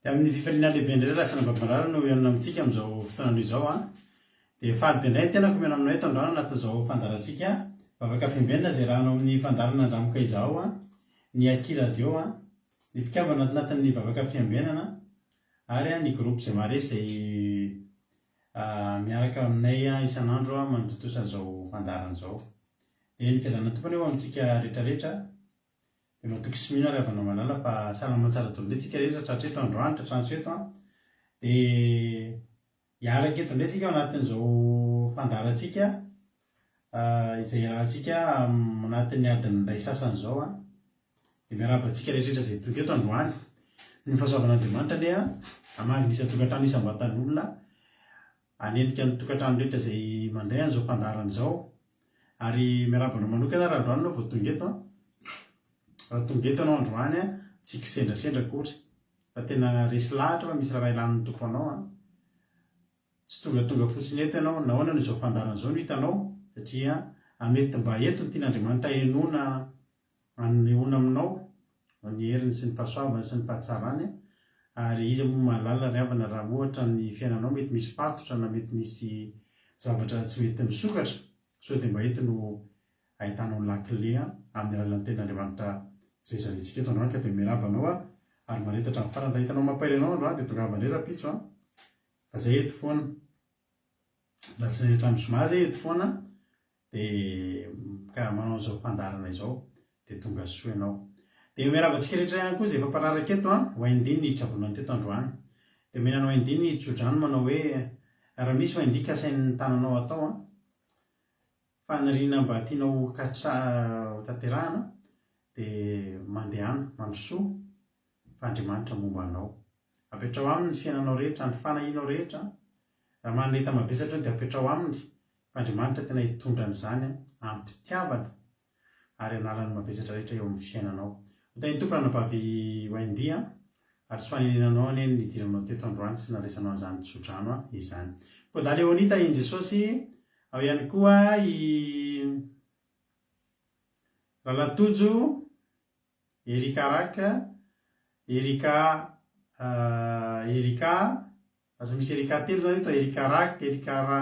Dia amin'ny fifaliana lehibe indray raha sanabavy-marary no hihaonana amintsika amin'izao fotoana izao an. Dia faly be indray ny tenako mihaona aminao eto androany anatin'izao fandaharantsika Vavaka Fiambenana izay rahanao amin'ny fandaharana Andramoka Izaho an, ny Aky Radio an, ny mpikambana anatin'ny Vavaka Fiambenana ary ny groupe izay maharesy izay miaraka aminay isan'andro manotontosa an'izao fandaharana izao. Dia ny fiadanan'ny Tompo anie ho amintsika rehetra rehetra. Dia matoky sy mino ary havana malala fa salama tsara daholo indray tsika rehetra tratra eto androany, tratrantso eto an. Dia hiaraka eto indray tsika ao anatin'izao fandaharantsika izay iarahantsika anatin'ny adiny iray sasany izao an. Dia miarahaba antsika rehetra izay tonga eto androany. Ny fahasoavan'Andriamanitra anie hamangy ny isan-tokantrano isam-batan'olona, hanenika ny tokantrano rehetra izay mandray an'izao fandaharana izao. Ary miarahaba anao manokana raha androany ianao vao tonga eto an. Raha tonga eto ianao androany an, tsy kisendrasendra akory fa tena resy lahatra fa misy raharaha ilan'ny Tompo anao an. Tsy tongatonga fotsiny eto ianao, nahoana no izao fandaharana izao no hitanao? Satria mety mba eto no tian'Andriamanitra henoina Hanehoana aminao ny heriny sy ny fahasoavany sy ny fahatsarany, ary iza moa mahalala ry havana raha ohatra ny fiainanao mety misy fatotra na mety misy zavatra tsy mety misokatra, sao dia mba eto no ahitanao ny lakile amin'ny alalan'ny tenin'Andriamanitra izay zaraintsika eto androany ka dia miarahaba anao aho ary mahareta hatramin'ny farany, raha hitanao mampahery anao androany dia tongava indray rahampitso an, fa zay eto foana, alatsinainy hatramin'ny zoma zay eto foana. Dia ka manao an'izao fandaharana izao dia tonga soa ianao. Dia miarahaba antsika rehetra ihany koa izay efa mpanaraka eto an, Wendy niditra voalohany teto androany. Dia omena an'i Wendy ny tsodrano manao hoe raha misy Wendy kasain'ny tananao atao an, faniriana mba tianao ho katra ho tanterahana dia mandehana, mandrosoa fa Andriamanitra momba anao. Apetraho aminy ny fiainanao rehetra, ny fanahianao rehetra, raha manana enta-mavesatra ianao dia apetraho aminy Fa Andriamanitra tena hitondra an'izany amim-pitiavana ary hanala ny mavesatra rehetra eo amin'ny fiainanao. Ho tahin'ny Tompo ranabavy Wendy a! Ary tsy ho hanenenanao anie ny nidiranao teto androany sy nandraisanao an'izany tsodrano izany. Koda Léonie tahin'i Jesosy, ao ihany koa i Lalatojo, Erika Rak, Erika Erika, Lasa misy Erika telo zany eto, Erika Rak, Erika Ra,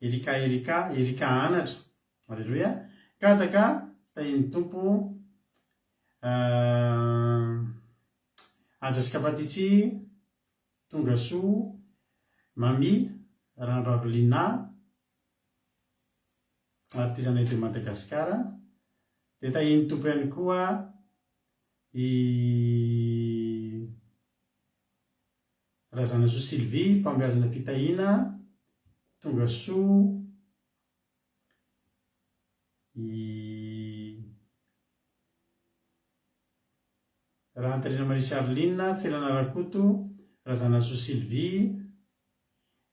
Erika Erika, Erika Anatra. Aleloia. Kadaka, tahin'ny Tompo. Haja sy Kapatitsy, Tongasoa, Mami, Randravilina, Artisanat de Madagascar. Dia tahian'ny Tompo ihany koa i Razanasoa Sylvie, fahombiazana fitahiana, tonga soa i Rahantarina Marie Charline, Felana Rakoto, Razanasoa Sylvie,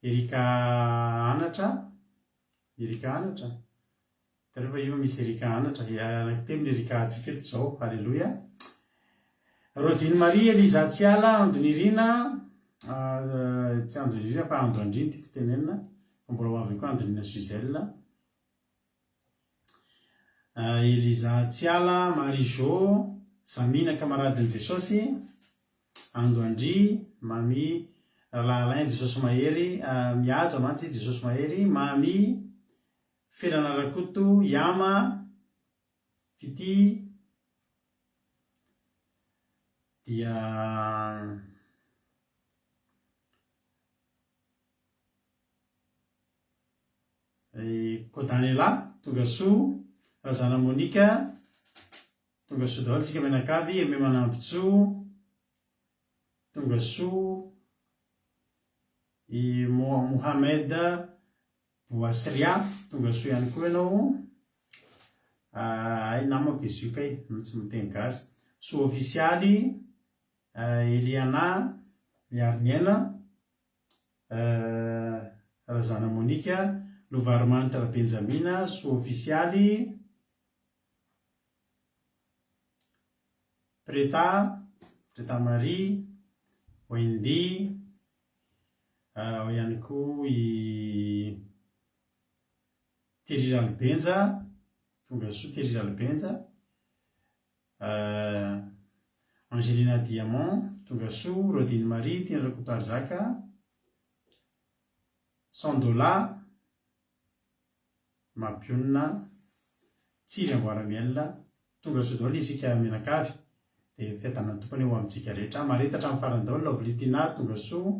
Erika Anatra, Erika Anatra? Hitanareo fa io misy Erika Anatra, anankitelo ny Erika antsika eto izao, Aleloia. Rodine Marie, Eliza Tsiala, Andonirina, tsy Andonirina fa Andoandriny tiako tenenina, fa mbola ho avy eo koa Andonina Suzelle. Eliza Tsiala, Marie Jo, Zamina kamaradin'i Jesosy, Ando Andry, Mamy Rahalahy Alain, Jesosy Mahery, Mihaja mantsy, Jesosy Mahery, Mamy, Felana Rakoto, Yama, Fitia, dia. I Kodanela, tonga soa. Razana Monica, tonga soa daholo tsika mianakavy. Aimé Manambotsoa, tonga soa. I Mohamed Bouasria, tonga soa ihany koa ianao. Hay namako izy io kay, no tsy miteny gasy. Soa ofisialy, Eliana Miariniaina. Razana Monica, Lovarimanitra Rabenjamina, Soa Ofisialy, Preta, Preta Marie, Wendy, ao ihany koa i Thierry Ralibenja, tonga soa Thierry Ralibenja. Angelina Diamant, tongasoa, Rodine Marie, Tiana Rakotoarizaka, Sandola, Mampionona, Tsiry Amboaramiel, tongasoa daholo isika mianakavy, dia fiadanan'ny Tompo anie ho amintsika rehetra. Mahareta hatramin'ny farany daholo, Lovely Tina, tongasoa.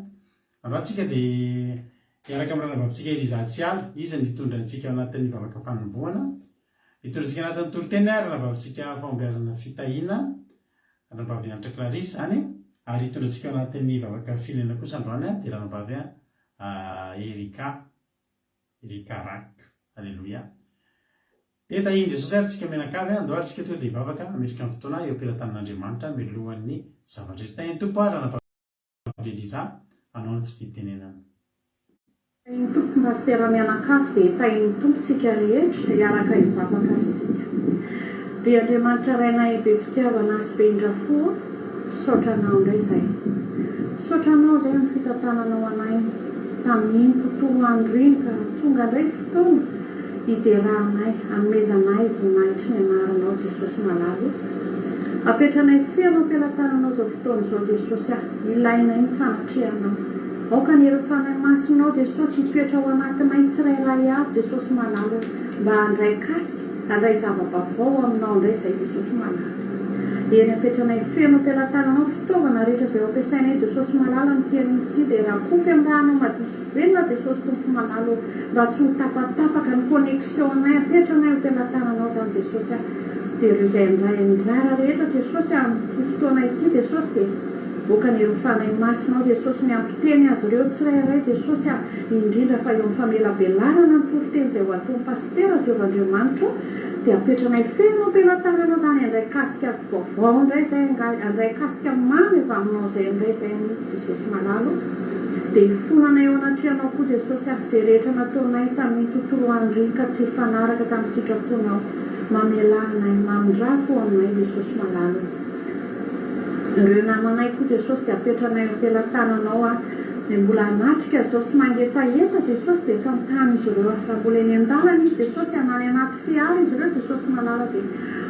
Androany tsika dia hiaraka amin'ny ranabavitsika Eliza Tsiala, izy no hitondra antsika ao anatin'ny vavaka fanombohana. Hitondra antsika anatin'ny toriteny ary Rabavintsika Fahombiazana Fitahiana, Ranabavy Hanitra Clarisse izany, ary hitondra antsika ao anatin'ny vavaka firenena kosa androany dia Ranabavy Erika, Erika Rack. Aleloia. Dia tahian'i Jesosy ary tsika mianakavy, andao ary tsika tonga dia hivavaka hametraka ny fotoana eo am-pelatanan'Andriamanitra mialohan'ny zavatra rehetra. Tahian'ny Tompo ary Ranabavy Eliza hanao ny fititenenana. Tahin'ny Tompo Pasitera mianakavy dia tahin'ny Tompo isika rehetra hiaraka hivavaka ary isika. Ry Andriamanitra Rainay be fitiavana sy be indrafo ô, misaotra Anao indray izay. Misaotra Anao izay amin'ny fitantananao anay tamin'iny tontolo andro iny ka tonga indray ny fotoana hideranay, hanomezanay voninahitry ny anaranao Jesosy malala o. Apetranay feno am-pelatananao izao fotoana izao Jesosy ah, ilainay ny fanatrehanao. Aoka ny herin'ny Fanahy Masinao Jesosy hitoetra ao anatinay tsirairay avy Jesosy malala o, mba handray kasika, handray zava-baovao aminao indray izay Jesosy malala. Eny apetranay feno am-pelatananao ny fitaovana rehetra izay ho ampiasainay Jesosy malala amin'ity anio ity dia rakofy amin'ny rànao madio sy velona Jesosy Tompo malala o, mba tsy ho tapatapaka ny connexion anay apetranay eo am-pelatananao izany Jesosy a, dia ireo izay handray anjara rehetra Jesosy a amin'ity fotoana ity Jesosy dia Aoka ny herin'ny Fanahy Masinao Jesosy ny hampiteny azy ireo tsirairay Jesosy a, indrindra fa eo amin'ny famelabelarana ny toriteny izay ho ataon'i Pasitera Jehovah Andriamanitra o, dia apetranay feno am-pelatananao izany handray kasika vaovao indray izay handray kasika mamy avy aminao izay indray izay anio Jesosy malala o, dia hifonanay eo anatrehanao koa Jesosy a, izay rehetra nataonay tamin'iny tontolo andro iny ka tsy hifanaraka tamin'ny sitraponao, mamelà anay, mamindrà fo aminay Jesosy malala o. Ireo namanay koa Jesosy dia apetranay eo am-pelatananao aho dia mbola hanatrika izao sy mangetaheta Jesosy dia tantano izy ireo aho raha mbola eny an-dalana izy Jesosy na any anaty fiara izy ireo Jesosy malala dia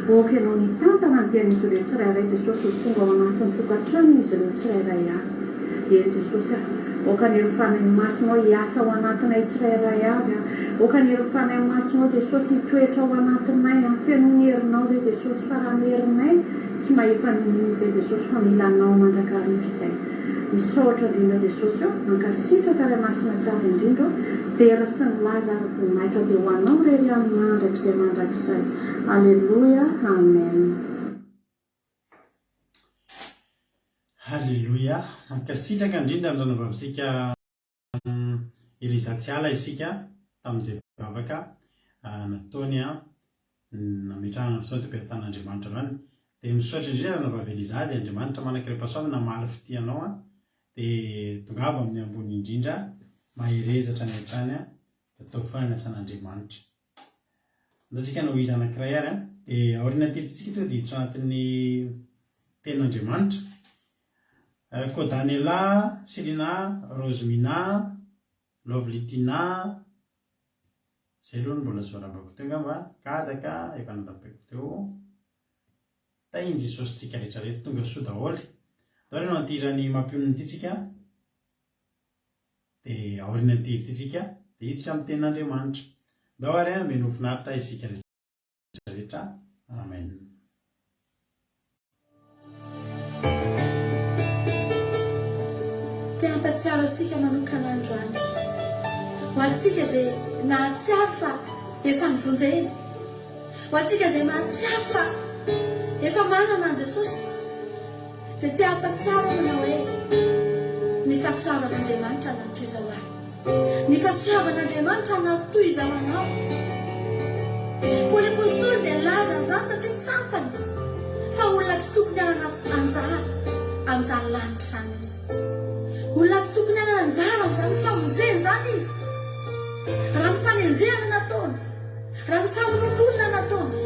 aoka ianao ny hitantana ny dian'izy ireo tsirairay Jesosy ho tonga ao anatin'ny tokantranony izy ireo tsirairay avy eny Jesosy ah aoka ny herin'ny Fanahy Masinao hiasa ao anatinay tsirairay avy ah aoka ny herin'ny Fanahy Masinao Jesosy hitoetra ao anatinay ah fenoy ny herinao izay Jesosy fa raha ny herinay Tsy mahefa n'inon'inona izay Jesosy fa mila Anao mandrakariva izay. Misaotra indrindra Jesosy ô, mankasitraka Ray Masina tsara indrindra ô, Dera sy ny laza ary voninahitra dia ho Anao irery ihany mandrakizay mandrakizay. Aleloia. Amen. Haleloia! Mankasitraka indrindra ny ranabavintsika Eliza Tsiala isika tamin'izay vavaka nataony nametrahana ny fotoana teo am-pitanan'Andriamanitra androany. Dia misaotra indrindra ranabavy Eliza dia Andriamanitra manan-karem-pahasoavana namaly fitia anao dia tongava amin'ny ambony indrindra, mahereza hatrany hatrany dia ataovy foana ny asan'Andriamanitra. Andao tsika hanao hira anankiray ary an. Dia aorianan'ity hira ity tsika tonga dia hiditra anatin'ny tenin'Andriamanitra. Kodanela, Selina, Rosemina, Lovely Tina, izay aloha no mbola tsy voarabako teo angamba, Kadaka efa norabeko teo. Tahin'i Jesosy tsika rehetra rehetra, tonga soa daholo. Andao ary hanao an'ity hiran'i Mampionona ity tsika. Dia aorianan'ity hira ity tsika dia hiditra amin'ny tenin'Andriamanitra. Ndao ary an, mino ho finaritra isika rehetra rehetra. Amen. Te hampatsiaro antsika manokana androany. Ho antsika izay nahatsiaro fa efa novonjena. Ho antsika izay mahatsiaro fa efa manana an'i Jesosy. Dia te hampatsiaro aho manao hoe, Ny fahasoavan'Andriamanitra natoy izao ahy. Ny fahasoavan'Andriamanitra natoy izao anao. Paoly Apostoly dia nilaza an'izany satria tsapany fa olona tsy tokony hanana anjara amin'izany lanitra izany izy. Olona tsy tokony hanana anjara amin'izany famonjena izany izy. Raha ny fanenjehana nataony, raha ny famonoan'olona nataony.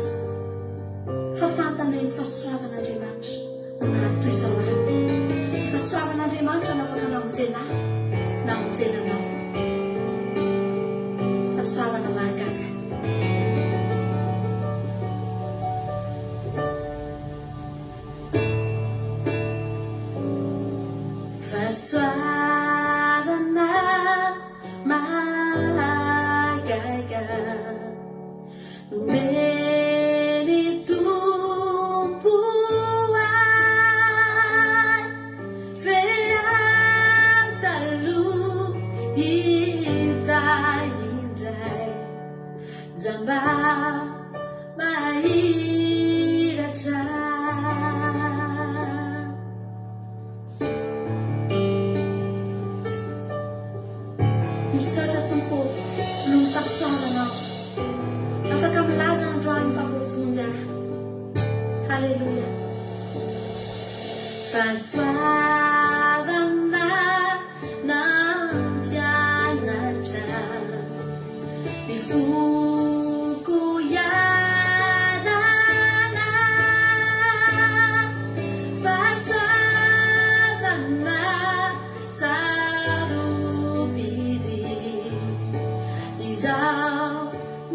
Fa fantany hoe ny fahasoavan'Andriamanitra no nahatoy izao ahy. Ny fahasoavan'Andriamanitra no afaka namonjena ahy, namonjena anao. Fahasoavana mahagaga. Fahasoavana mahagaga. Nomen'ny Tompo ahy very aho taloha hita indray jamba mahiratra. Misaotra Tompo ô noho ny fahasoavanao. Afaka milaza androany fa voavonjy aho. Haleloia. Fahasoavana nampianatra ny foko hiadana. Fahasoavana Sarobidy izao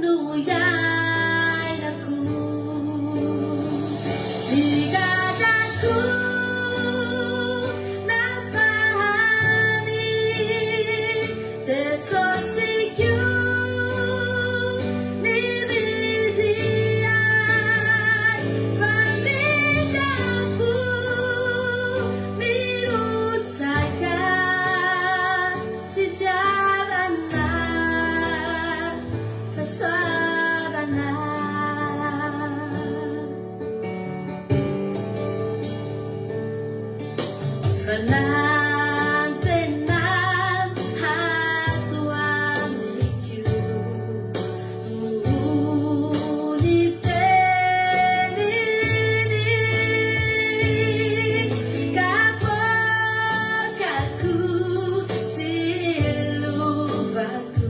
no iainako. Ny gadrako nafahany Jesosy koa nividy ahy fa midra-po Mirotsaka fitiavana fahasoavana. Fanantenana ato amiko noho ny teniny Kapoakako sy lovako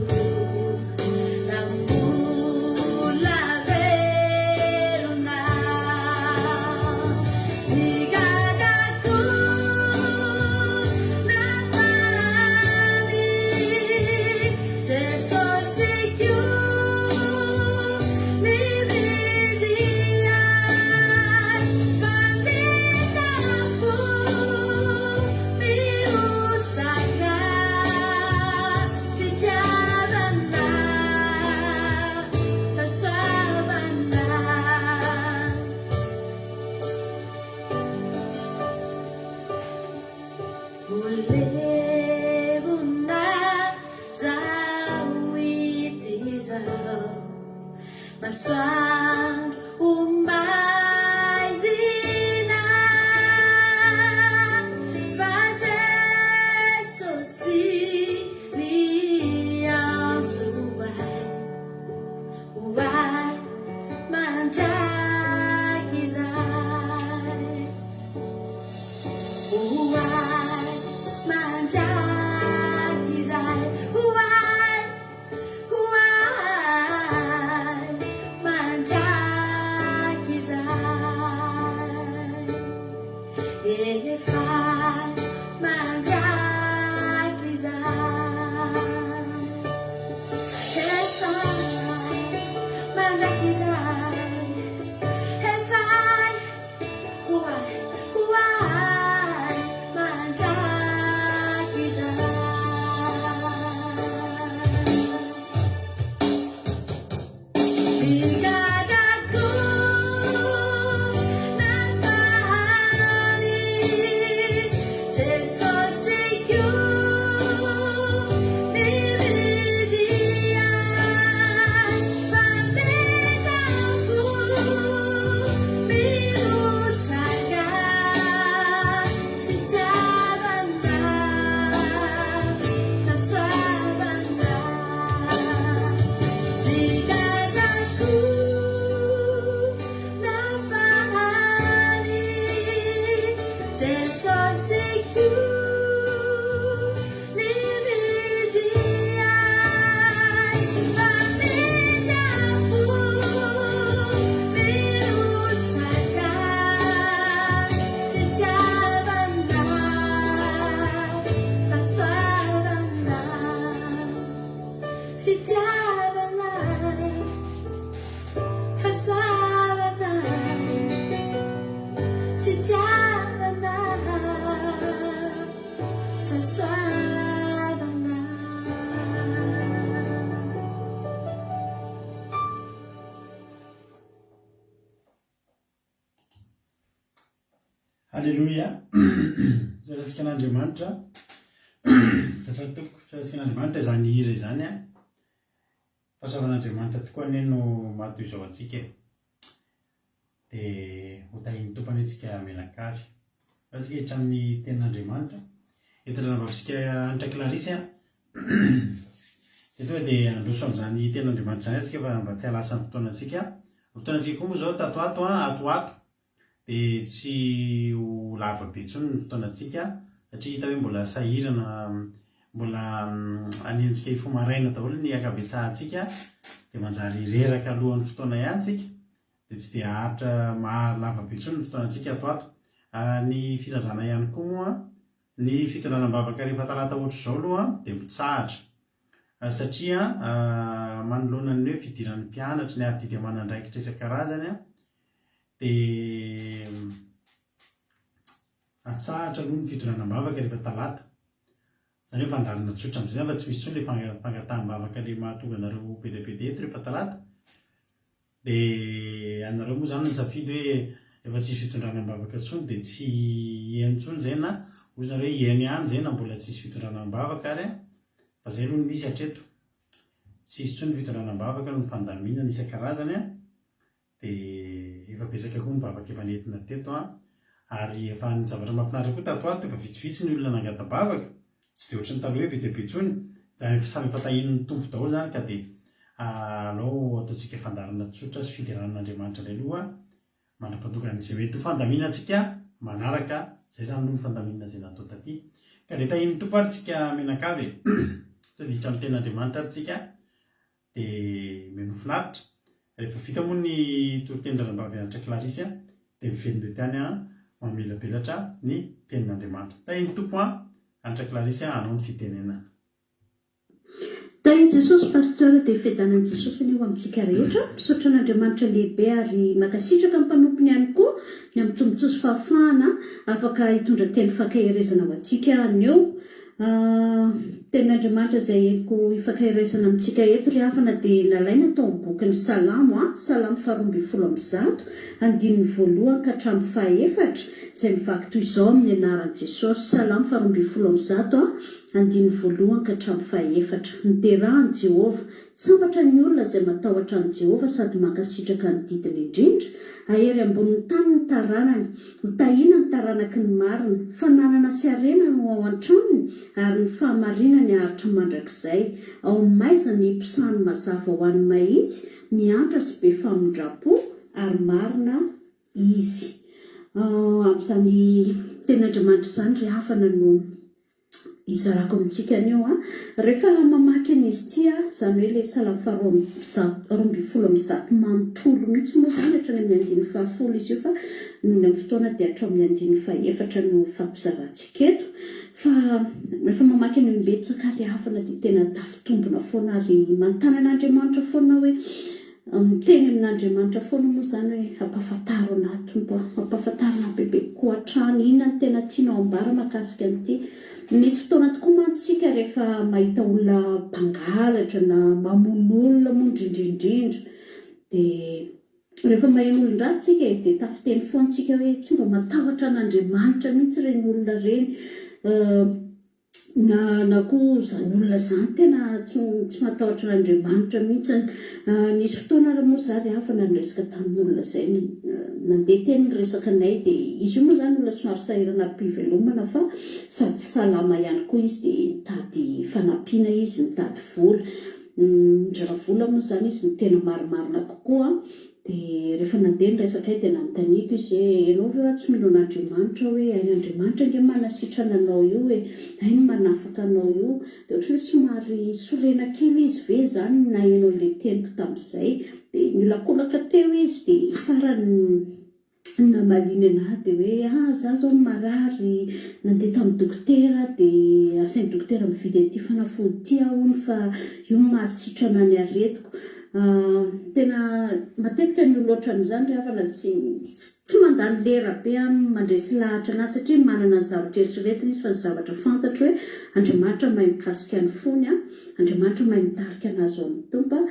raha mbola velona Ny gagako. Aleloia! Isaorantsika an'Andriamanitra. Misaotra tompoko. Isaorantsika an'Andriamanitra izany hira izany an. Fahasoavan'Andriamanitra tokoa anie no maha toy izao antsika e. Dia ho tahian'ny Tompo anie tsika mianakavy. Fa tsika hiditra amin'ny tenin'Andriamanitra. Entina ranabavintsika Hanitra Clarisse an. Dia tonga dia handroso amin'izany tenin'Andriamanitra izany tsika fa mba tsy hahalasa ny fotoanantsika. Ny fotoanantsika koa moa izao tato ato an, ato ho ato dia tsy ho lava be intsony ny fotoanantsika satria hita hoe mbola sahirana, mbola hanenjika hifoha maraina daholo ny ankabetsahantsika dia manjary reraka alohan'ny fotoana ihany tsika dia tsy dia haharitra maha lava be intsony ny fotoanantsika ato ato. Ny filazana ihany koa moa ny fitondrana am-bavaka rehefa talata ohatr'izao aloha dia mitsahatra satria manoloana ny hoe fidiran'ny mpianatra, ny adidy aman'andraikitra isan-karazany Dia atsahatra aloha ny fitondrana am-bavaka rehefa talata. Izany hoe fandaharana tsotra amin'izay izany fa tsy misy intsony ilay fangataham-bavaka ilay mahatonga anareo be dia be dia eto rehefa talata. Dia anareo moa izany nisafidy hoe efa tsisy fitondrana am-bavaka intsony dia tsy hihaino intsony izay na hozy nareo hoe hihaino ihany izay na mbola tsisy fitondrana am-bavaka ary fa izay aloha no misy hatreto. Tsy hisy intsony fitondrana am-bavaka noho ny fandaminana isan-karazany an. Dia efa betsaka koa ny vavaka efa nentina teto an! Ary efa ny zavatra mahafinaritra koa tato ato efa vitsivitsy ny olona nangata-bavaka, tsy dia ohatry ny taloha hoe be dia be intsony, dia efa samy efa tahian'ny Tompo daholo izany ka dia alao ataontsika fandaharana tsotra sy fiderana an'Andriamanitra indray aloha mandra-pahatongan'izay mety ho fandaminantsika manaraka, izay izany aloha ny fandaminana izay natao taty. Ka dia tahian'ny Tompo ary tsika mianakavy e! Tonga dia hiditra amin'ny tenin'Andriamanitra ary tsika. Dia mino finaritra. Rehefa vita moa ny toritenin-dRanambavy Hanitra Clarisse dia miverina eto ihany aho mamelabelatra ny tenin'Andriamanitra. Tahin'ny Tompo an! Hanitra Clarisse anao ny fitenenana. Tahin'i Jesosy Pasteur dia fiadanan'i Jesosy anie ho amintsika rehetra. Misaotra an'Andriamanitra lehibe ary mankasitraka ny mpanompony ihany koa ny amin'ny tombotsoa sy fahafahana afaka hitondra teny fankaherezana ho antsika anio. Tenin'Andriamanitra izay entiko hifankaherezana amintsika eto ry havana dia nalaina tao amin'ny bokin'ny Salamo, Salamo faharoa 112, andininy voalohany ka hatramin'ny fahaefatra, izay mivaky toy izao amin'ny anaran'i Jesosy, Salamo faharoa 112, andininy voalohany ka hatramin'ny fahaefatra, Miderà an'i Jehovah! Sambatra ny olona izay matahotra an'i Jehovah sady mankasitraka ny didiny indrindra. Hahery ambonin'ny tany ny taranany. Ho tahiana ny taranaky ny marina. Fananana sy harena no ao an-tranony, ary ny fahamarinany haharitra mandrakizay. Ao amin'ny maizina ny hiposahany mazava ho an'ny mahitsy, miantra sy be famindram-po ary marina Izy. Amin'izany tenin'Andriamanitra izany ry havana no. Hizarako amintsika anio an. Rehefa mamaky an'izy ity aho, izany hoe ilay salamo faharoa 112 manontolo mihitsy moa izany hatrany amin'ny andininy fahafolo izy io fa noho ny amin'ny fotoana dia hatrao amin'ny andininy fahefatra no hifampizarantsika eto. Fa rehefa mamaky an'io imbetsaka ary havana dia tena tafitombina foana ary manontany an'Andriamanitra foana aho hoe Miteny amin'Andriamanitra foana moa izany hoe ampahafantaro anah Tompo a, ampahafantaro anah bebe kokoa hatrany, inona no tena tianao ambara mahakasika an'ity. Misy fotoana tokoa mantsy isika rehefa mahita olona mpangalatra na mamono olona moa indrindra indrindra dia rehefa maheno olon-dratsy isika e dia tafiteny foana isika hoe tsy mba matahotra an'Andriamanitra mihitsy ireny olona ireny. Na na koa izany olona izany tena tsy tsy matahotra an'Andriamanitra mihitsy. Nisy fotoana ary moa za ry havana niresaka tamin'olona izay, nandeha teny ny resaka anay dia izy io moa izany olona somary sahirana ara-pivelomana fa sady tsy salama ihany koa izy dia nitady fanampiana izy, nitady vola. Nindrana vola moa izany izy ny tena marimarina kokoa Dia rehefa nandeha ny resakay dia nanontaniako izy hoe, ianao ve hoa tsy mino an'Andriamanitra hoe hain'Andriamanitra ange manasitrana anao io e, hainy manafaka anao io. Dia ohatran'ny hoe somary sorena kely izy ve izany naheno an'ilay teniko tamin'izay. Dia niolakolaka teo izy dia farany namaliany an'ahy dia hoe, ah za zao marary, nandeha tamin'ny dokotera aho dia asain'ny dokotera mividy an'ity fanafody ity aho hono fa io no mahasitrana ny aretiko. Tena matetika ny olona ohatran'izany ry havana tsy tsy mandany lera be amin'ny mandresy lahatra anazy satria manana ny zavatra eritreretiny izy fa ny zavatra fantatro hoe Andriamanitra mahay mikasika ny fony an, Andriamanitra mahay mitarika anazy ao amin'ny Tompo an,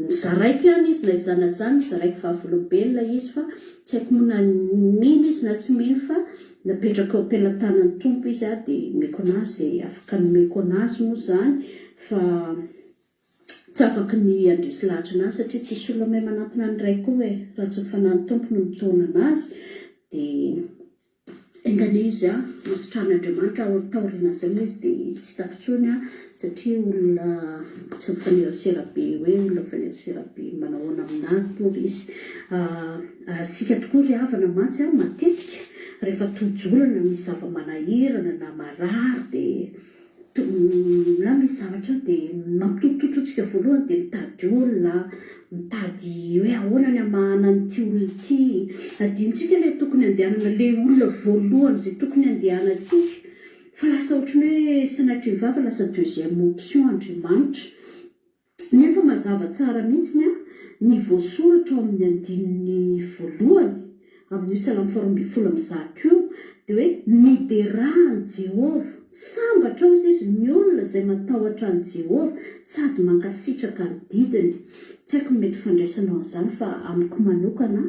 nozaraiko ihany izy na izany na izany, nozaraiko vavolombelona izy fa tsy haiko moa na mino izy na tsy mino fa napetrako eo am-pelatanan'ny Tompo izy an, dia omeko anazy izay afaka nomeko anazy moa izany fa Tsy afaky ny handresy lahatra anazy satria tsisy olona mahay manantona ny Ray koa e! Raha tsy ny Fanahin'ny Tompo no mitaona anazy dia enga anie izy an! Nositrahan'Andriamanitra aho taorianan'izay moa izy dia tsy hitako intsony an! Satria olona tsy mifanerasera be hoe olona mifanerasera be manahoana aminà akory izy. Isika tokoa ry havana mantsy an matetika rehefa tojo olana misy zava-manahirana na marary dia Na misy zavatra dia mampitotototo antsika voalohany dia mitady olona, mitady hoe ahoana ny hamahana an'ity olona ity. Adinontsika ilay tokony handehanana, ilay olona voalohany izay tokony handehanantsika. Fa lasa ohatran'ny hoe sanatria ny vava lasa deuxième option Andriamanitra. Nefa mazava tsara mihitsy ny voasoratra ao amin'ny andininy voalohany amin'io Salamo faharoambinifolo amby zato io, dia hoe, Miderà an'i Jehovah! Sambatra hozy izy ny olona izay matahotra an'i Jehovah sady mankasitraka ny didiny. Tsy haiko ny mety fandraisanao an'izany fa amiko manokana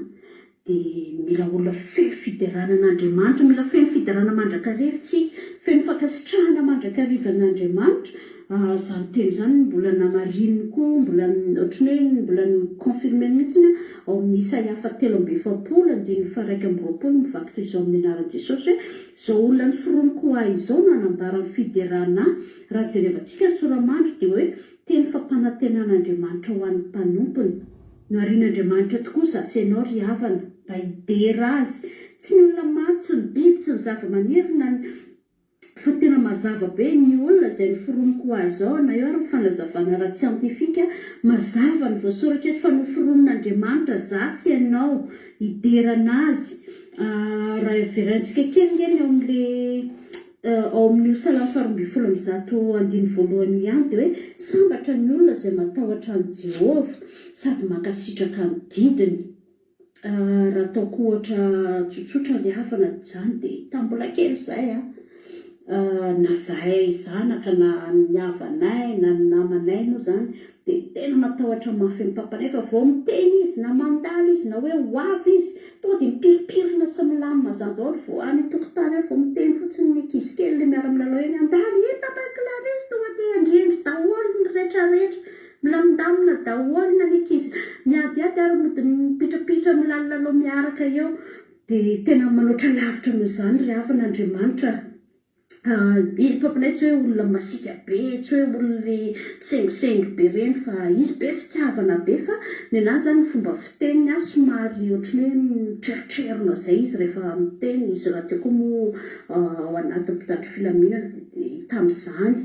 Dia mila olona feno fiderana an'Andriamanitra, mila feno fiderana mandrakariva isika, feno fankasitrahana mandrakariva an'Andriamanitra. Izany teny izany mbola namarininy koa, mbola ohatran'ny hoe mbola ni-confirmer-ny mihitsy ao amin'ny Isaia fahatelo amby efapolo, andininy faha-21, mivaky toy izao amin'ny anaran'i Jesosy hoe, Izao olona noforoniko ho ahy izao no hanambara ny fiderana ahy. Raha jerevantsika ny sora-mandry dia hoe teny fampanantenan'Andriamanitra ho an'ny mpanompony. Noharian'Andriamanitra tokoa za sy ianao ry havana, mba hidera Azy. Tsy ny olona maty, tsy ny biby, tsy ny zava-maniry na ny. Fa tena mazava be, ny olona izay noforoniko ho ahy izao, na eo ary ny fanazavana ara-tsiantifika, mazava ny voasoratra eto fa noforonin'Andriamanitra za sy ianao hidera an'Azy. Raha heverentsika kely nge ny ao amin'ilay. Ao amin'io Salamo faharoambinifolo amby zato andininy voalohany io ihany dia hoe sambatra ny olona izay matahotra an'i Jehovah sady mankasitraka ny didiny. Raha ataoko ohatra tsotsotra ry havana izany dia tamin'ny mbola kely izahay an, na izahay zanaka na ny havanay na ny namanay moa izany dia tena matahotra mafy an'i papanay fa vao miteny izy na mandalo izy na hoe ho avy izy tonga dia mipirimpirina sy milamina zany daholo vao any an-tokotany any vao miteny fotsiny ny ankizy kely le miara-milalao eny handalo i papa Clarisse tonga dia hendrihendry daholo ny retraretra milamindamina daholo na ny ankizy miadiady ary mody mipitrapitra milalilalao miaraka eo dia tena manoatra lavitra noho izany ry havana Andriamanitra I papanay tsy hoe olona masiaka be, tsy hoe olona misengisengy be ireny fa izy be fitiavana be fa nenazy zany ny fomba fiteniny an somary ohatran'ny hoe mitrerotrerona zay izy rehefa miteny, izy rahateo koa moa ao anatin'ny mpitandro filaminana dia tamin'izany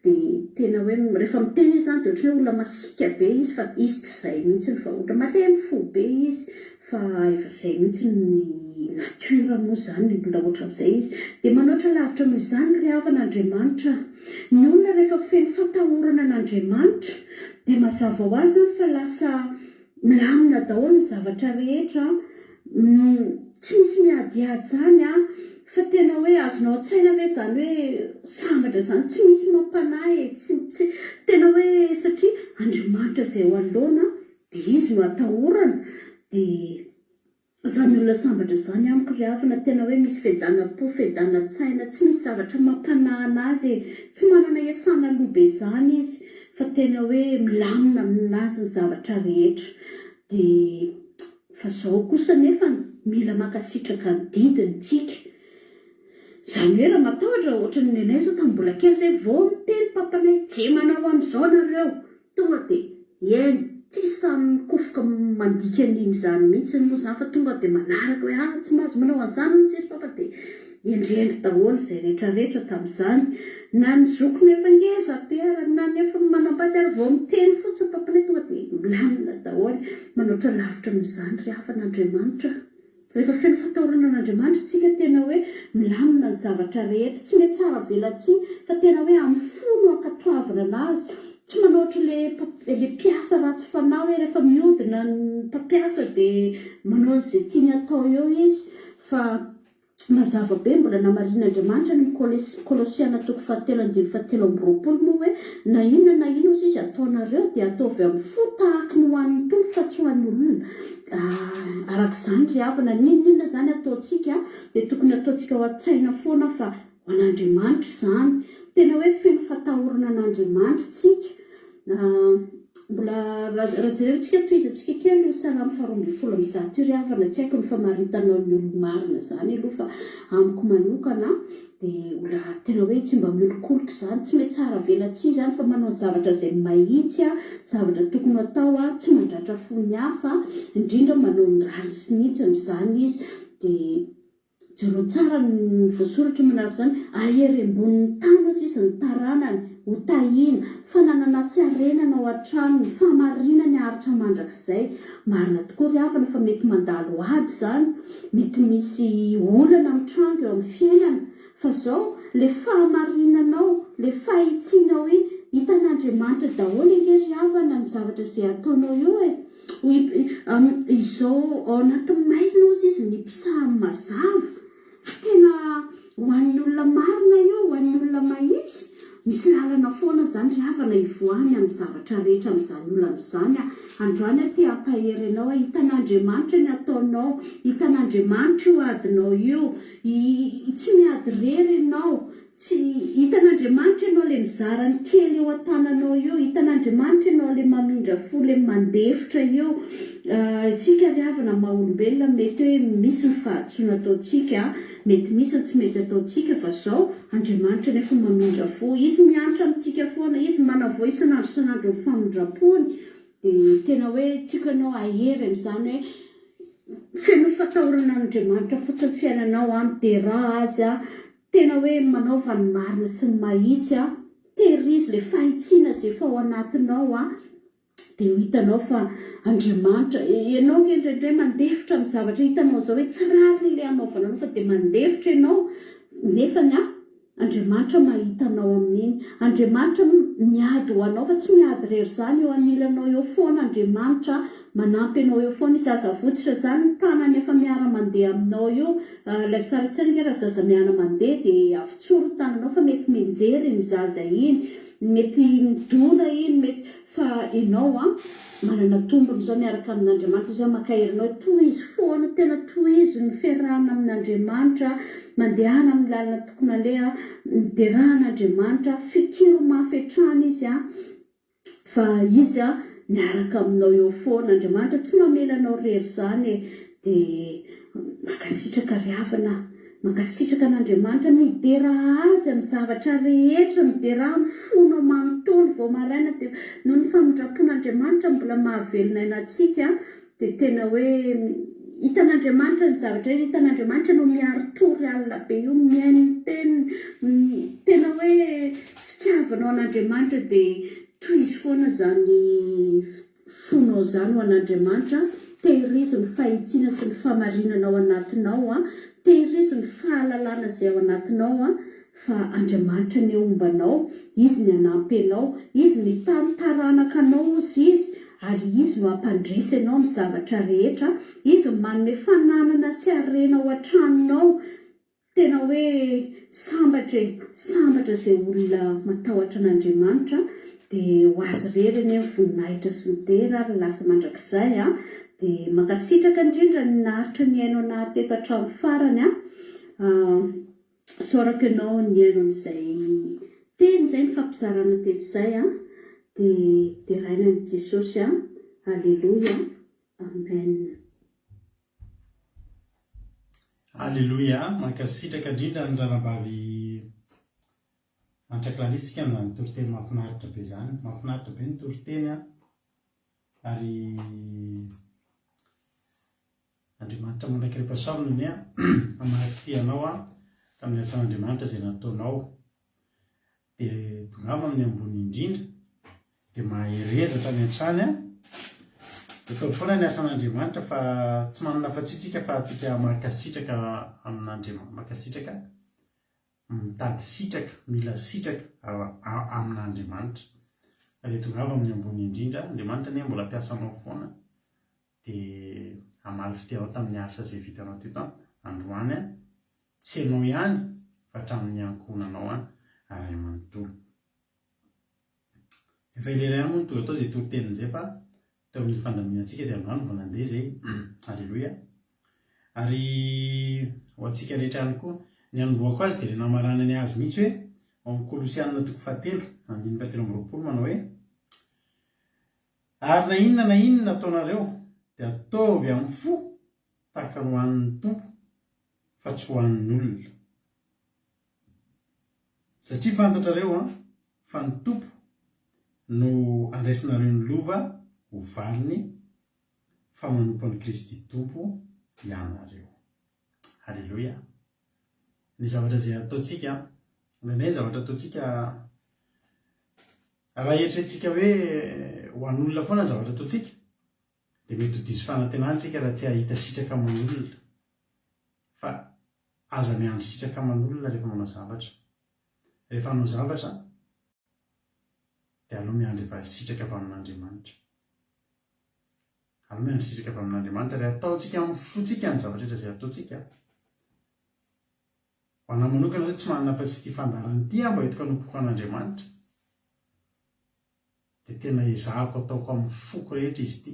dia tena hoe rehefa miteny izy zany dia ohatran'ny hoe olona masiaka be izy fa izy tsy izay mihitsy fa olona malemy fo be izy Fa efa izay mihitsy ny nature moa izany ny olona ohatran'izay izy. Dia manoatra lavitra noho izany ry havana Andriamanitra a! Ny olona rehefa feno fatahorana an'Andriamanitra dia mazava ho azy izany fa lasa milamina daholo ny zavatra rehetra an! Tsy misy miadiady izany an! Fa tena hoe azonao an-tsaina ve izany hoe sambatra izany? Tsy misy mampanahy e! Tsy tsy tena hoe satria Andriamanitra izay eo anoloana Dia izy no atahorana, dia izany olona sambatra izany amiko ry havana tena hoe misy fiadanam-po, fiadanan-tsaina, tsy misy zavatra mampanahana azy e, tsy manana iasana aloha be izany izy fa tena hoe milamina aminazy ny zavatra rehetra, dia fa izao kosa nefany mila mankasitraka ny didiny tsika, izany hoe raha matahotra ohatran'ny nenay izao tamin'ny mbola kely izay vao miteny papanay je manao an'izao nareo, Tonga dia eny, tsisy samy mikofoka mandika an'iny izany mihitsy moa izany fa tonga dia manaraka hoe ah tsy mahazo manao an'izany hono Jeso Papa dia hendrihendry daholo izay rehetra rehetra tamin'izany. Na ny zokiny efa ngeza be ary na ny efa manambady ary vao miteny fotsiny Papanay tonga dia milamina daholo. Manoatra lavitra noho izany ry havana Andriamanitra. Rehefa feno fatahorana an'Andriamanitra isika tena hoe milamina ny zavatra rehetra, tsy mihatsara velatsihy fa tena hoe amin'ny fo no ankatoavina anazy. Tsy manao ohatry le le mpiasa ratsy fanahy hoe rehefa miodina ny mpampiasa dia manao an'izay tiany atao eo izy fa mazava be mbola namarin'Andriamanitra ny Kolosiana toko fahatelo andininy fahatelo amby 20 moa hoe na inona na inona ozy izy ataonareo dia ataovy amin'ny fo tahaky ny ho an'ny Tompo fa tsy ho an'ny olona. Araka izany ry havana n'inon'inona izany ataontsika dia tokony ataontsika ao an-tsaina foana fa Ho an'Andriamanitra izany. Tena hoe feno fatahorana an'Andriamanitra isika. Mbola raha jerentsika tohizantsika kely io Salamo faha 112 io ry havana, tsy haiko ny famaritanao ny olo-marina izany aloha fa amiko manokana dia olona tena hoe tsy mba miolokoloka izany, tsy mihatsara velatsihy izany fa manao ny zavatra izay mahitsy, zavatra tokony ho atao, tsy mandratra fo ny hafa, indrindra manao ny rariny sy ny hitsiny izany izy dia Jereo tsara ny voasoratra manaraka izany, Ahery ambonin'ny tany hozy izy ny taranany, ho tahiana, fananana sy harenana ao an-tranony, fahamarinany haharitra mandrakizay. Marina tokoa ry havana fa mety mandalo ady izany, mety misy olana mitranga eo amin'ny fiainana, fa izao, ilay fahamarinanao, ilay fahitsianao iny, hitan'Andriamanitra daholo ange ry havana ny zavatra izay ataonao io e! Izao ao anatin'ny maizina hozy izy ny mpisahan'ny mazava. Tena ho an'ny olona marina io, ho an'ny olona mahitsy. Misy lalana foana izany ry havana hivoahany amin'ny zavatra rehetra amin'izany olana izany. Androany aho te hampahery anao hoe hitan'Andriamanitra ny ataonao, hitan'Andriamanitra io adinao io, tsy miady irery ianao. Tsy hitan'Andriamanitra ianao le mizara ny kely eo an-tananao io, hitan'Andriamanitra ianao le mamindra fo, le mandefitra io. Isika ry havana maha olombelona mety hoe misy ny fahadisoana ataontsika, mety misy ny tsy mety ataontsika fa zao Andriamanitra nefa mamindra fo, Izy miantra amintsika foana, Izy manavao isan'andro isan'andro ny famindrampony, dia tena hoe tiako ianao hahery amin'izany hoe feno fatahorana an'Andriamanitra fotsiny fiainanao an, miderà Azy an, Tena hoe manaova ny marina sy ny mahitsy a, tehirizo le fahitsiana ze efa ao anatinao a, de ho hitanao fa Andriamanitra, ianao ange indraindray mandefitra amin'ny zavatra hitanao zao hoe tsy rariny le hanaovana anao fa de mandefitra ianao nefany a Andriamanitra mahita anao amin'iny, Andriamanitra miady ho anao fa tsy miady irery zany eo anilanao eo foana Andriamanitra manampy anao eo foana izy, aza avotsitra zany ny tanany efa miara mandeha aminao io Alaivo tsara an-tsaina ange raha zaza miana mandeha dia avotsory ny tananao fa mety mianjera iny zaza iny, mety midona iny, mety fa ianao an manana tombony izao miaraka amin'Andriamanitra izy an mankahery anao hoe tohizo foana, tena tohizo ny fiarahana amin'Andriamanitra, mandehana amin'ny lalana tokony aleha, miderà an'Andriamanitra, fikiro mafy hatrany izy an. Fa izy a miaraka aminao eo foana Andriamanitra tsy mamela anao rery zany e de mankasitraka ry havana a mankasitraka an'Andriamanitra midera azy amin'ny zavatra rehetra midera amin'ny fonao manontolo vao maraina de noho ny famindrampon'Andriamanitra mbola mahavelona aina antsika Dia tena hoe hitan'Andriamanitra ny zavatra rehetra, hitan'Andriamanitra ianao miari-tory alina be io, mihaino ny teniny, tena hoe fitiavanao an'Andriamanitra dia tohizo foana izany fonao izany ho an'Andriamanitra, tehirizo ny fahitsiana sy ny fahamarinana ao anatinao, tehirizo ny fahalalana izay ao anatinao fa Andriamanitra anie homba anao, Izy ny hanampy anao, Izy no hitahy ny taranaka anao hozy Izy, ary Izy no hampandresy anao amin'ny zavatra rehetra, Izy no manome fananana sy harena ao an-tranonao, tena hoe sambatra e, sambatra izay olona matahotra an'Andriamanitra, dia ho Azy irery anie ny voninahitra sy ny dera ary ny lasa mandrakizay an, dia mankasitraka indrindra ny naharitra nihaino anah teto hatramin'ny farany an. Isaorako ianao nihaino an'izay teny izay nifampizarana teto izay an, dia deraina ny Jesosy an, Aleloia, Amen. Aleloia, mankasitraka indrindra ny ranabavy Antra Clarisse tsika amin'izany toriteny mahafinaritra be izany, mahafinaritra be ny toriteny an, ary Andriamanitra manaiky repasoavina anie hamaly fitia anao aho tamin'ny asan'Andriamanitra izay nataonao. Dia tongava amin'ny ambony indrindra, dia mahereza hatrany hatrany an. Dia ataovy foana ny asan'Andriamanitra fa tsy manana afa-tsy io tsika fa antsika mankasitraka amin'Andriamanitra, mankasitraka, mitady sitraka, mila sitraka amin'Andriamanitra. Fa dia tongava amin'ny ambony indrindra, Andriamanitra anie mbola mpiasa anao foana dia hamaly fitia anao tamin'ny asa izay vitanao teto an, androany an, tsy ianao ihany fa hatramin'ny ankohonanao an, ray manontolo. Efa elaela ihany moa no tonga tao izay toriteniny izay fa teo amin'ny fandaminantsika dia androany vao nandeha izay. Aleloia. Ary ho antsika rehetra ihany koa, ny hanombohako azy dia ilay namaranany azy mihitsy hoe ao amin'ny Kolosianina toko fahatelo, andininy fahatelo amby 20 manao hoe Ary na inona na inona ataonareo dia ataovy amin'ny fo tahaka ny ho an'ny Tompo fa tsy ho an'ny olona. Satria fantatrareo an, fa ny Tompo no andraisinareo ny lova ho valiny fa manompo an'i Kristy Tompo ianareo. Haleloia. Ny zavatra izay ataontsika, indraindray ny zavatra ataontsika, raha eritreretintsika hoe ho an'olona foana ny zavatra ataontsika, dia mety ho diso fanantenana isika raha tsy hahita sitraka aman'olona. Fa aza miandry sitraka aman'olona rehefa manao zavatra. Rehefa hanao zavatra dia aleo miandry efa sitraka avy amin'Andriamanitra. Aleo miandry sitraka avy amin'Andriamanitra ary ataontsika amin'ny fontsika ny zavatra rehetra izay ataontsika. Ho anà manokana zao tsy manana afa-tsy ity fandaharana ity aho mba entiko hanompoko an'Andriamanitra. Dia tena ezahako ataoko amin'ny foko rehetra izy ity.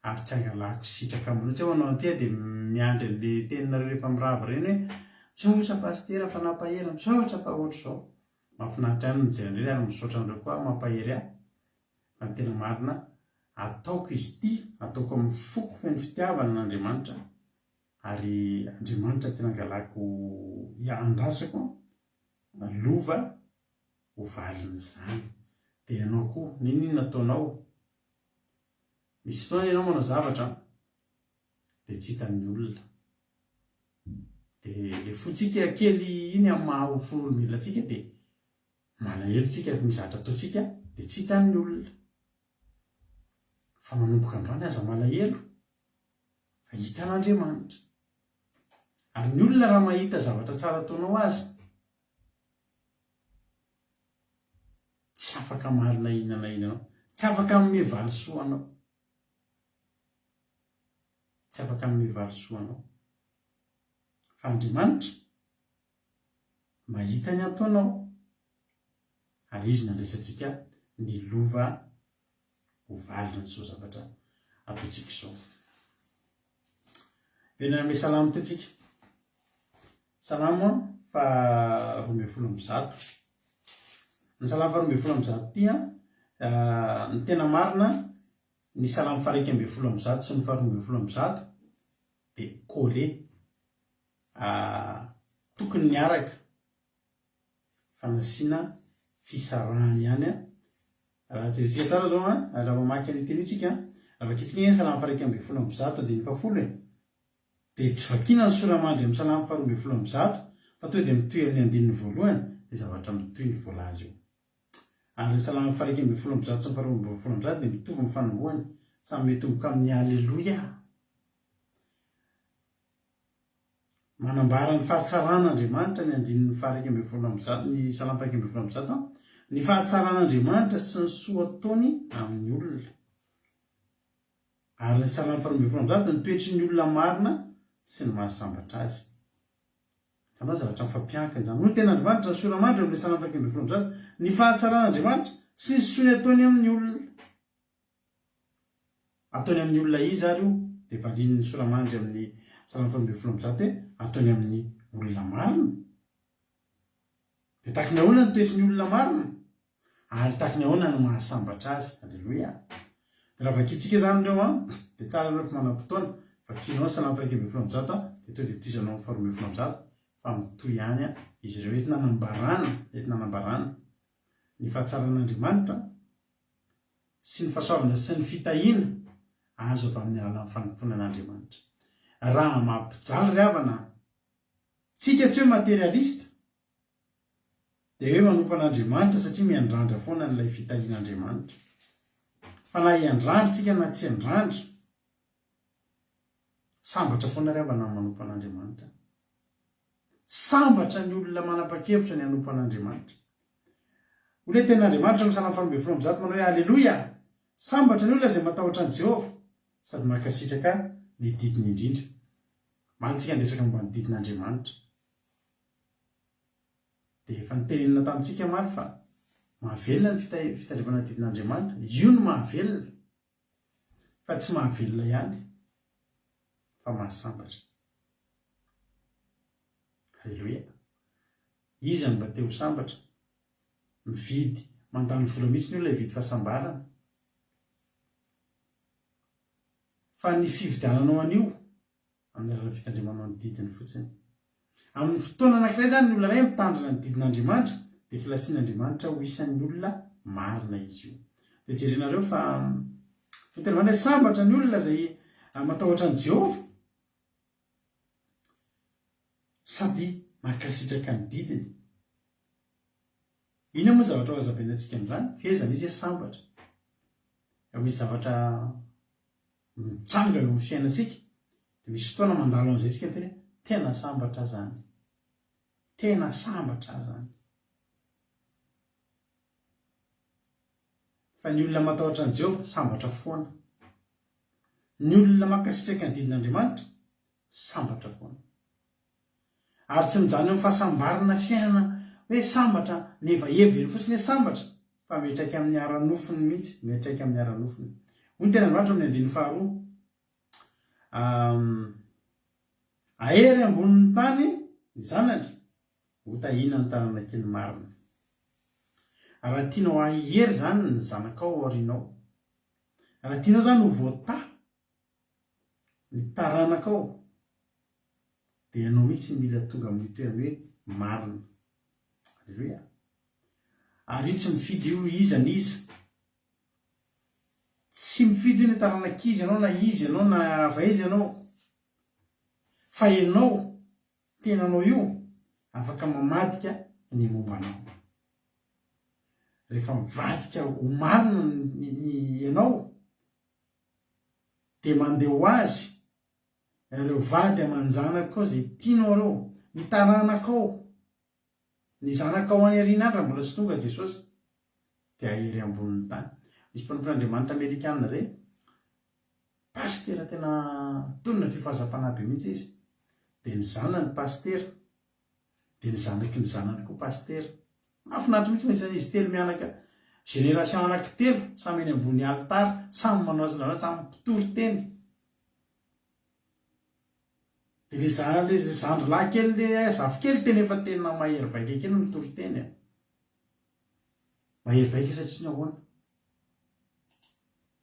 Ary tsy angalako sitraka aminareo. Tsy hoe manao an'ity aho dia miandry an'ilay teninareo rehefa mirava ireny hoe misaotra pasitera fa nampahery, misaotra fa ohatr'izao. Mahafinaritra ihany ny mijery an'ireny ary misaotra anareo koa aho mampahery ahy. Fa ny tena marina, ataoko izy ity, ataoko amin'ny foko feno fitiavana an'Andriamanitra ary Andriamanitra tena angalako andrasako lova ho valin'izany. Dia ianao koa, n'inon'inona ataonao, Misy fotoana ianao manao zavatra dia tsy hitan'ny olona. Dia ilay fontsika kely iny amin'ny maha ho olombelona antsika dia malahelo tsika rehefa misy zavatra ataontsika dia tsy hitan'ny olona. Fa manomboka androany aza malahelo fa hitan'Andriamanitra. Ary ny olona raha mahita zavatra tsara ataonao aza Tsy afaka hamaly na inona na inona anao. Tsy afaka hanome valisoa anao. Tsy afaka hanome valisoa anao. Fa Andriamanitra mahita ny ataonao. Ary Izy no andraisantsika ny lova ho valin'izao zavatra ataontsika izao. Dia nanome salamo teo tsika. Salamo faha 112. Ny salamo faha 112 ity an, ny tena marina, ny salamo faha 111 sy ny faha 112 dia collé. Tokony niaraka fa nasiana fisarahany ihany an. Raha jerentsika tsara izao an, raha mamaky an'io teny io tsika an, raha vakintsika anie ny salamo faha 111 andininy fahafolo e, Dia tsy vakiana ny sora-mandry amin'ny Salamo faha 112, fa tonga dia mitohy amin'ny andininy voalohany, dia zavatra mitohy ny voalaza eo. Ary ny Salamo faha 111 sy ny faha 112 dia mitovy ny fanombohany, samy mitomboka amin'ny Aleloia. Manambara ny fahatsaran'Andriamanitra ny andininy faha 111, ny Salamo faha 111, ny fahatsaran'Andriamanitra sy ny soa ataony amin'ny olona. Ary ny Salamo faha 112, ny toetry ny olona marina sy ny mahasambatra azy. Hitanao zavatra mifampiankina izany. Hoy ny Tenin'Andriamanitra, ny sora-mandry eo amin'ilay Salamo faha 111, ny fahatsaran'Andriamanitra sy ny soa ataony amin'ny olona. Ataony amin'ny olona iza ary io? Dia valian'ny sora-mandry amin'ny Salamo faha 112 hoe, ataony amin'ny olona marina. Dia takiny ahoana ny toetry ny olona marina? Ary tahaka ny ahoana no mahasambatra azy? Aleloia! Dia raha vakintsika izany ireo an, dia tsara aloha rehefa manam-potoana, vakianao ny Salamo faha-111 an, dia tonga dia tohizanao amin'ny faha-112, fa mitohy ihany an, izy ireo entina hanambarana, entina hanambarana ny fahatsaran'Andriamanitra sy ny fahasoavana sy ny fitahiana azo avy amin'ny alalan'ny fanompoana an'Andriamanitra. Raha mampijaly ry havana an, tsika tsy hoe materialista, Dia hoe manompo an'Andriamanitra satria miandrandra foana an'ilay fitahian'Andriamanitra. Fa na hiandrandra isika na tsy hiandrandra, sambatra foana ry havana ny manompo an'Andriamanitra. Sambatra ny olona manapa-kevitra ny hanompo an'Andriamanitra. Hoy ilay tenin'Andriamanitra ao amin'ny Salamo faharoambinifolo ambizato manao hoe, Aleloia! Sambatra ny olona izay matahotra an'i Jehovah sady mankasitraka ny didiny indrindra. Omaly isika niresaka momba ny didin'Andriamanitra. Dia efa notenenina tamintsika omaly fa mahavelona ny fitandremana ny didin'Andriamanitra. Io no mahavelona. Fa tsy mahavelona ihany fa mahasambatra. Aleloia. Iza no mba te ho sambatra? Mividy, mandany vola mihitsy ny olona hividy fahasambarana. Fa ny fividiananao an'io, amin'ny alalan'ny fitandremanao ny didiny fotsiny. Amin'ny fotoana anankiray izany ny olona iray mitandrina ny didin'Andriamanitra, dia kilasian'Andriamanitra ho isan'ny olona marina izy io. Dia jerenareo fa fitandremana hoe sambatra ny olona izay matahotra an'i Jehovah. Sady mankasitraka ny didiny. Inona moa ny zavatra ho hazavaina antsika amin'izany? Fehezana izy hoe sambatra. Raha misy zavatra mitsanga eo amin'ny fiainantsika, dia misy fotoana mandalo an'izay isika miteny hoe tena sambatra aho izany. Tena sambatra aho izany. Fa ny olona matahotra an'i Jehovah, sambatra foana. Ny olona mankasitraka ny didin'Andriamanitra, sambatra foana. Ary tsy mijanona eo amin'ny fahasambarana fiainana hoe sambatra, mihevaheva eny fotsiny hoe sambatra, fa miantraika amin'ny ara-nofony mihitsy, miantraika amin'ny ara-nofony. Hoy ny tenin'Andriamanitra amin'ny andininy faharoa, Ahery ambonin'ny tany ny zanany, Hotahiana ny taranak'i ny marina. Raha tianao hahery izany ny zanakao ao aorianao, raha tianao izany ho voatahy ny taranakao, dia ianao mihitsy no mila tonga amin'io toerana hoe marina. Aleloia. Ary io tsy mifidy io iza n'iza. Tsy mifidy io ny taranak'iza ianao na iza ianao na avy aiza ianao. Fa ianao tenanao io afaka mamadika ny momba anao. Rehefa mivadika ho marina ny ianao dia mandeha ho azy ireo vady aman-janakao izay tianao ireo, ny taranakao, ny zanakao any aoriana any raha mbola tsy tonga Jesosy dia hahery ambonin'ny tany. Misy mpanompon'Andriamanitra amerikana izay, Pasitera tena tonona fifohazam-panahy be mihitsy izy. Dia ny zanany pasitera, dia ny zanaky ny zanany koa pasitera. Mahafinaritra mihitsy mahita an'izy telo mianaka, génération anankitelo, samy eny ambony alitara, samy manao asan'Andriamanitra, samy mpitory teny. Dia le za le zandry lahy kely le zafikely tena efa tena mahery vaika kely mitory teny a. Mahery vaika satria nahoana?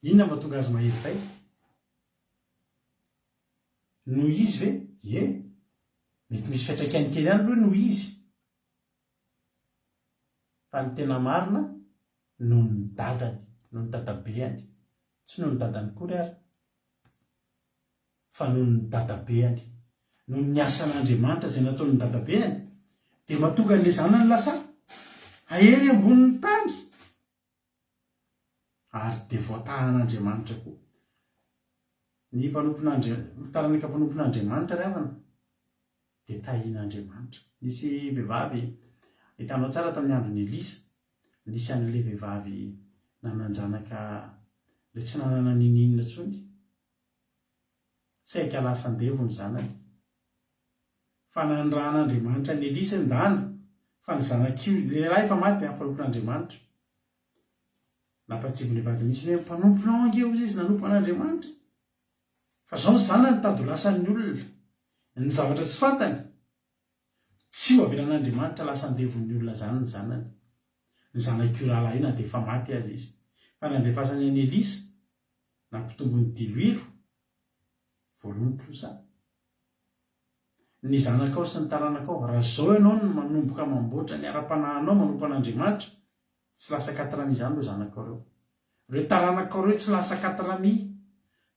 Inona no mahatonga azy mahery vaika? Noho izy ve? Ie. Mety misy fiantraikany kely ihany aloha noho izy. Fa ny tena marina, noho ny dadany, noho ny dadabeany. Tsy noho ny dadany akory ary, fa noho ny dadabeany. Noho ny asan'Andriamanitra izay nataon'ny dadabeany, dia mahatonga an'ilay zanany lasa hahery ambonin'ny tany. Ary dia voatahan'Andriamanitra koa. Ny mpanompon'Andri-, ny taranaka mpanompon'Andriamanitra ry havana dia tahian'Andriamanitra. Nisy vehivavy, hitanao tsara tamin'ny andron'i Elisa, nisy an'ilay vehivavy nanan-janaka ilay tsy nanana n'inon'inona intsony. Saika lasa andevo ny zanany. Fa nanirahan'Andriamanitra an'i Elisa ndana fa ny zanak'io lehilahy efa maty an, mpanompon'Andriamanitra. Nampahatsiahy ilay vadiny mihitsy hoe mpanomponao ange hozy izy nanompo an'Andriamanitra. Fa zao ny zanany mitady ho lasan'ny olona. Ny zavatra tsy fantany, tsy ho avelan'Andriamanitra lasa andevon'ny olona zany ny zanany. Ny zanak'io rahalahy io na dia efa maty aza izy. Fa nandefasany an'i Elisa, nampitombo ny diloilo, voaloa ny trosa. Ny zanakao sy ny taranakao. Raha izao ianao no manomboka mamboatra ny ara-panahinao manompo an'Andriamanitra, tsy lasa katrami izany ireo zanakao ireo. Ireo taranakao ireo tsy lasa katrami,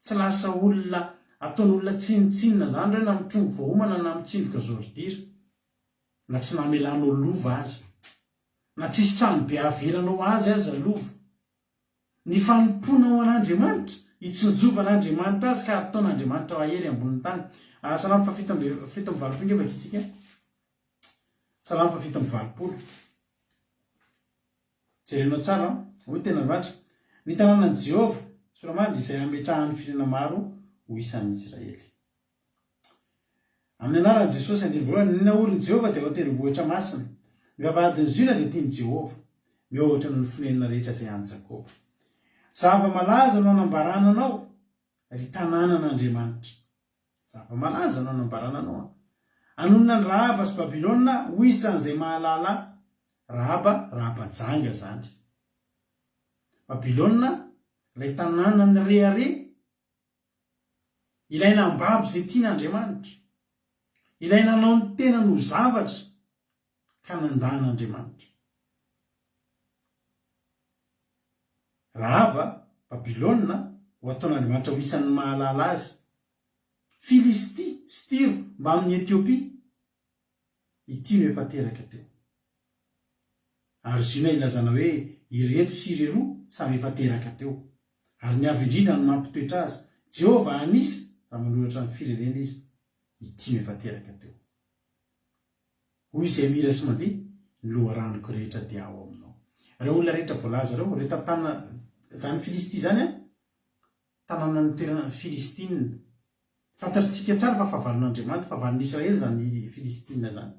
tsy lasa olona ataon'olona tsinontsinona izany ireo na mitrongy voaomana na mitsindroka zôridira, na tsy namelanao lova aza, na tsisy trano be avelanao azy aza lova. Ny fanompoana ho an'Andriamanitra, hitsinjovan'Andriamanitra azy ka hataon'Andriamanitra hahery ambonin'ny tany. Salamo fahafito amby 87 ange vakintsika. Salamo fahafito amby valopolo. Jerenao tsara an! Hoy ny Tenin'Andriamanitra, Ny tanànan'i Jehovah, Soramandry, izay hametrahany firenena maro ho isan'ny Israely. Amin'ny anaran'i Jesosy, andininy voalohany, ny naorin'i Jehovah dia ao an-tendrombohitra masina. Ny vavahadin'i Ziona dia tian'i Jehovah, mihoatra noho ny fonenana rehetra izay an'i Jakoba. Zava-malaza no anambarana anao, ry tanànan'Andriamanitra. Zava-malaza no anambarana anao an. Hanonona an'i Rahaba sy Babylona ho isan'izay mahalala Rahaba, Rahaba janga izany. Babylona, ilay tanàna nirehareha, ilay nambabo izay tian'Andriamanitra, ilay nanao ny tenany ho zavatra ka nandà an'Andriamanitra. Rahaba, Babylona, ho ataon'Andriamanitra ho isan'ny mahalala azy. Filistia sy Tyro mbamin'i Etiopia, ity no efa teraka teo. Ary Ziona ilazana hoe ireto sy ireroa samy efa teraka teo. Ary ny Avo Indrindra no mampitoetra azy. Jehovah hanisa raha manoratra ny firenena izy, ity no efa teraka teo. Hoy izay mihira sy mandihy, Ny loharanoko rehetra dia ao aminao. Ireo olona rehetra voalaza ireo, ireo tantana, izany Filistia izany an, tanànan'ny toerana Filistina. Fantatritsika tsara fa fahavalon'Andriamanitra, fahavalon'ny Israely izany Filistina izany.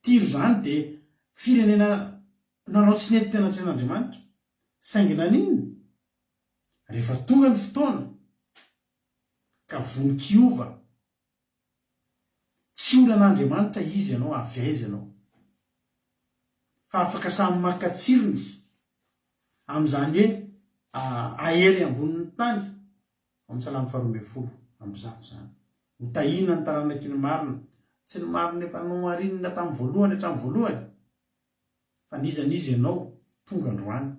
Tyro izany dia firenena nanao tsy nety teo anatrehan'Andriamanitra. Saingy naninona? Rehefa tonga ny fotoana ka vonon-kiova Tsy olan'Andriamanitra iza ianao, avy aiza ianao. Fa afaka samy maka tsirony amin'izany hoe ahery ambonin'ny tany, ao amin'ny Salamo faharoa 112 izany. Ho tahiana ny taranaky ny marina. Tsy ny marina efa noharinina tamin'ny voalohany hatramin'ny voalohany. Fa n'iza n'iza ianao, tonga androany.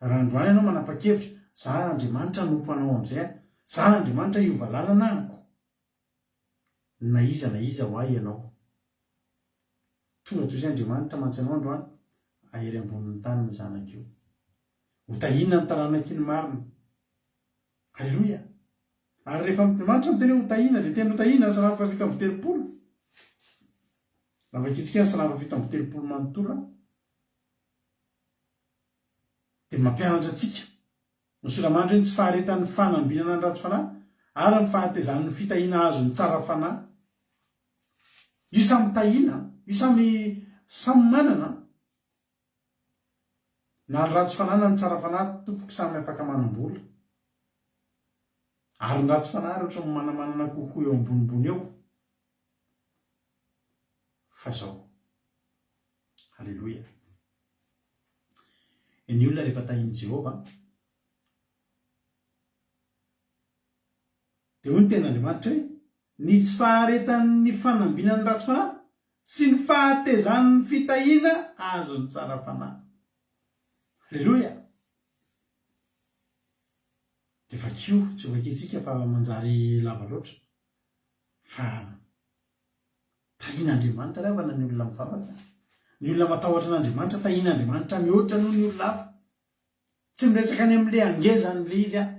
Raha androany ianao manapa-kevitra, za Andriamanitra hanompo anao amin'izay aho, za Andriamanitra hiova lalana amiko. Na iza na iza ho ahy ianao. Tonga toy izay Andriamanitra mantsy anao androany, ahery ambonin'ny tany ny zanak'io. Ho tahiana ny taranaky ny marina. Aleloia! Ary rehefa Andriamanitra miteny hoe ho tahiana, dia teny ho tahiana, Salamo faha-37. Raha vakintsika ny Salamo faha-37 manontolo, dia mampianatra antsika Ny soramandry ny tsy faharetan'ny fanambinana ny ratsy fanahy ary ny fahatezan'ny fitahiana azon'ny tsara fanahy. Io samy tahiana, io samy samy manana. Na ny ratsy fanahy na ny tsara fanahy tompoko samy afaka manam-bola. Ary ny ratsy fanahy ary ohatran'ny manamanana kokoa eo ambonimbony eo. Fa zao. Haleloia. Ny olona rehefa tahin'i Jehovah, dia hoy ny Tenin'Andriamanitra hoe, Ny tsy faharetan'ny fanambinan'ny ratsy fanahy sy ny fahatezan'ny fitahiana azon'ny tsara fanahy. Haleloia! Dia vakio, tsy ho vakintsika fa manjary lava loatra. Fa Tahian'Andriamanitra ry havana ny olona mivavaka. Ny olona matahotra an'Andriamanitra tahian'Andriamanitra mihoatra noho ny olona hafa. Tsy miresaka ny amin'ilay hangezany ilay izy aho,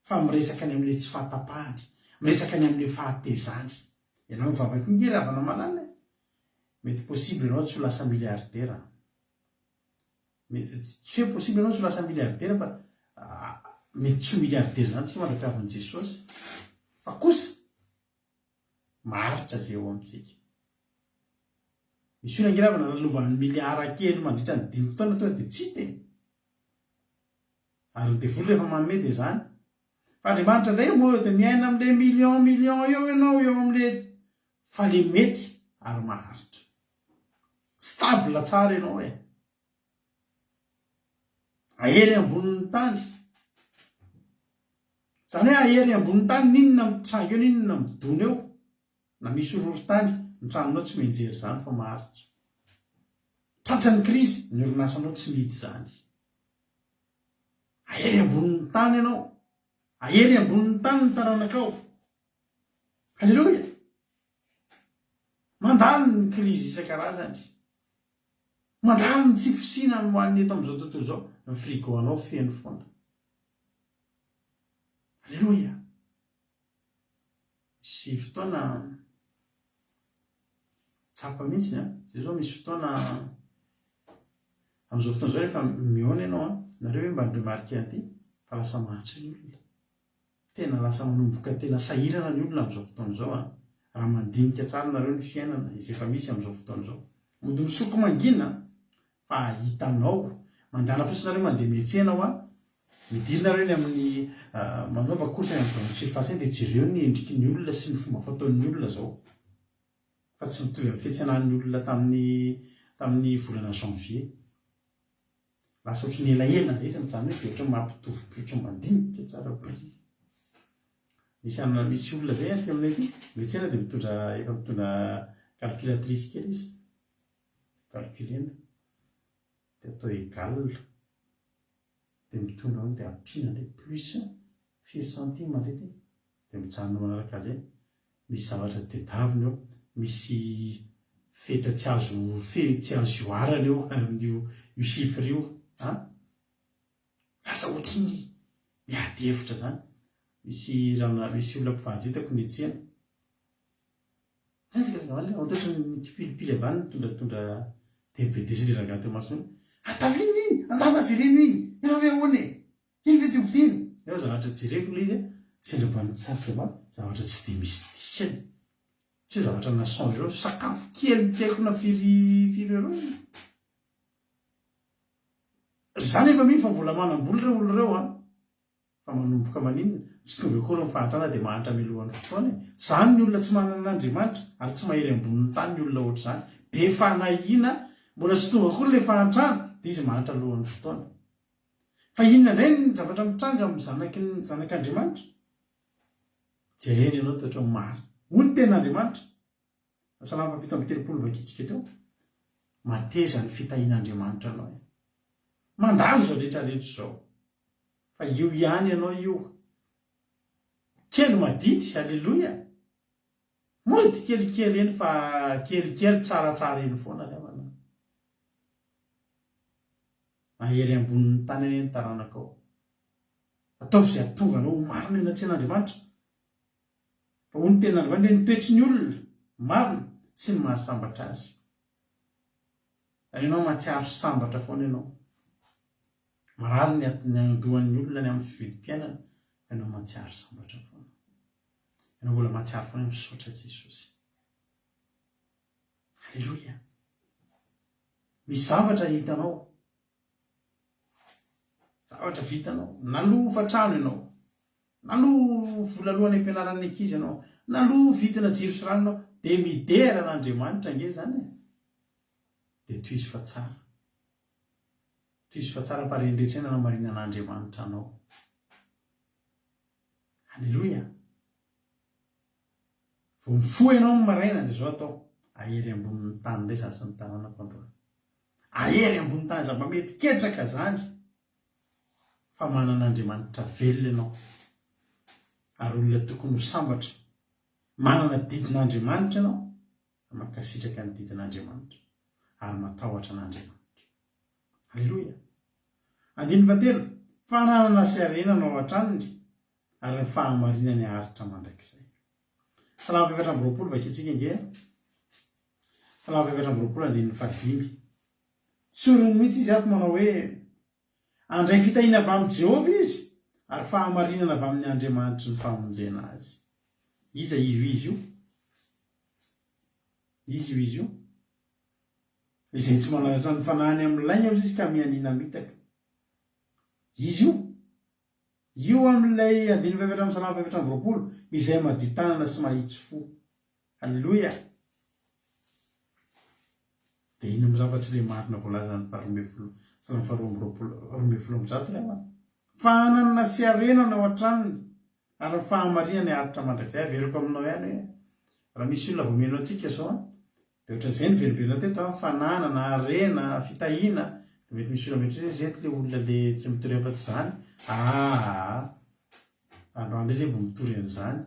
fa miresaka ny amin'ilay tsy fahatapahany, miresaka ny amin'ilay fahatezany. Ianao mivavaka io nge ry havana malala e! Mety possible ianao tsy ho lasa milliardaire. Mety tsy hoe possible ianao tsy ho lasa milliardaire fa mety tsy ho milliardaire izany tsika mandra-piavin'i Jesosy. Fa kosa maharitra izay eo amintsika. Misy olona ange ravana lalovan'ny miliara kely mandritra ny dimy taona tonga dia tsy hita e! Ary ny devoly rehefa manome dia izany. Fa Andriamanitra indray moa dia miaina amin'ilay million million eo ianao eo amin'ilay fa le mety ary maharitra. Stable tsara ianao e! Ahery ambonin'ny tany. Izany hoe ahery ambonin'ny tany n'inona mitranga eo n'inona midona eo na misy horohorontany, ny tranonao tsy mianjera izany fa maharitra. Tratran'ny krizy, ny orinasanao tsy mihidy izany. Ahery ambonin'ny tany ianao. Ahery ambonin'ny tany ny taranakao. Aleloia! Mandalo ny krizy isan-karazany. Mandalo ny tsy fisiana ny hoanina eto amin'izao tontolo izao, ny frigo anao feno foana. Aleloia! Misy fotoana tsapa mihitsy an, zay zao misy fotoana. Amin'izao fotoana izao rehefa mihaona ianao an, nareo ve mba ni-remarquer an'ity fa lasa mahantra ny olona. Tena lasa manomboka tena sahirana ny olona amin'izao fotoana izao an! Raha mandinika tsara nareo ny fiainana izay efa misy amin'izao fotoana izao. Mody misoko mangina fa hitanao. Mandehana fotsiny nareo mandeha miantsena hoa, midira nareo eny amin'ny manaova course any amin'ny grande surface eny dia jereo ny endriky ny olona sy ny fomba fataon'ny olona izao. Fa tsy mitovy amin'ny fiantsenan'ny olona tamin'ny tamin'ny volana janvier. Lasa ohatry ny elaela zay izy mijanona eo dia ohatry ny mampitovy prix ohatry ny mandinika tsara prix. Misy anona misy olona zay aty aminay aty, miantsena dia mitondra efa mitondra calculatrice kely izy. Calculena. Dia atao égal. Dia mitondra ao dia ampiana indray plus firy centime indray ity. Dia mijanona manaraka azy eny. Misy zavatra tedavina eo, misy fetra tsy azo fe tsy azo ihoarana eo amin'io io chiffre io an! Lasa ohatry ny miady hevitra zany. Misy rana misy olona mpivady hitako niantsena. Ohatry ny mikipilipily avy any mitondratondra tebedesy le rangahy teo imasony. Atao inona iny? Andana avereno iny! Ianao ve ahoana e? Iny ve dia hovidiana? Nefa zavatra jereko ilay izy a, sendra mba sarotra mba zavatra tsy dia misy dikany. Tsy hoe zavatra na cent euros, sakafo kely tsy haiko na firy firy euros iny. Za nefa mino fa mbola manam-bola ireo olona ireo an! Fa manomboka maninona? Tsy tonga akory ny fahantrana dia mahantra mialohan'ny fotoana e! Zany ny olona tsy manana an'Andriamanitra ary tsy mahery ambonin'ny tany ny olona ohatr'izany. Be fanahiana, mbola tsy tonga akory ilay fahantrana dia izy mahantra alohan'ny fotoana. Fa inona indray ny zavatra mitranga amin'ny zanaky ny zanak'Andriamanitra? Jerena ianao toetra marina. Hoy ny tenin'Andriamanitra, Salamo faha 37 vakintsika teo, Mateza ny fitahian'Andriamanitra anao e. Mandalo izao rehetra rehetra izao. Fa io ihany ianao io. Kely madity, aleloia. Mody kelikely eny fa kelikely tsaratsara eny foana ry havana. Mahery ambonin'ny tany anie ny taranakao. Ataovy izay hahatonga anao ho marina eo anatrehan'Andriamanitra. Fa hoy ny tenin'Andriamanitra hoe ny toetry ny olona marina sy ny mahasambatra azy. Ary ianao mahatsiaro sambatra foana ianao. Marary ny ny andohan'ny olona ny amin'ny fividim-piainana fa ianao mahatsiaro sambatra foana. Ianao mbola mahatsiaro foana hoe misaotra Jesosy. Aleloia. Misy zavatra hitanao. Zavatra vitanao. Naloa hofantrano ianao. Naloa vola aloha any am-pianaran'ny ankizy ianao. Naloa vidina jiro sy rano ianao. Dia midera an'Andriamanitra ange izany e. Dia tohizo fa tsara. Tohizo fa tsara fa reny rehetra eny anamarinan'Andriamanitra anao. Aleloia. Vao mifoha ianao ny maraina dia izao atao, ahery ambonin'ny tany indray izaho sy ny taranako androany. Ahery ambonin'ny tany izany, mba mety ketraka izany fa manana Andriamanitra velona ianao ary olona tokony ho sambatra. Manana didin'Andriamanitra ianao, mankasitraka ny didin'Andriamanitra ary matahotra an'Andriamanitra. Aleloia. Andininy fahatelo, Fananana sy harena no ao an-tranony ary ny fahamarinany haharitra mandrakizay. Salamo 24 vakintsika ange a. Salamo 24 andininy fahadimy. Tsoriny mihitsy izy ato manao hoe, Handray fitahiana avy amin'i Jehovah izy, ary fahamarinana avy amin'ny Andriamanitry ny famonjena azy. Iza io izy io? Iza io izy io? Izay tsy manandratra ny fanahiny amin'ny lainga hozy izy ka mianiana mitaka. Izy io? Io amin'ilay andininy fahefatra amin'ny Salamo fahefatra amby 24, izay madio tanana sy mahitsy fo. Aleloia! Dia inona moa izany fa tsy ilay marina voalazan'ny faha 12, Salamo faha 22, 112 ry havana? Fananana sy harena no ao an-tranony, ary ny fahamarinany haharitra mandrakizay. Averiko aminao ihany hoe, raha misy olona vao mihaino antsika izao an, Dia ohatran'izay niverimberina teto an, fananana, harena, fitahiana, dia mety misy olona mieritreritra hoe ireto le olona le tsy mitory afa-tsy izany, aa androany indray zay vao mitory an'izany,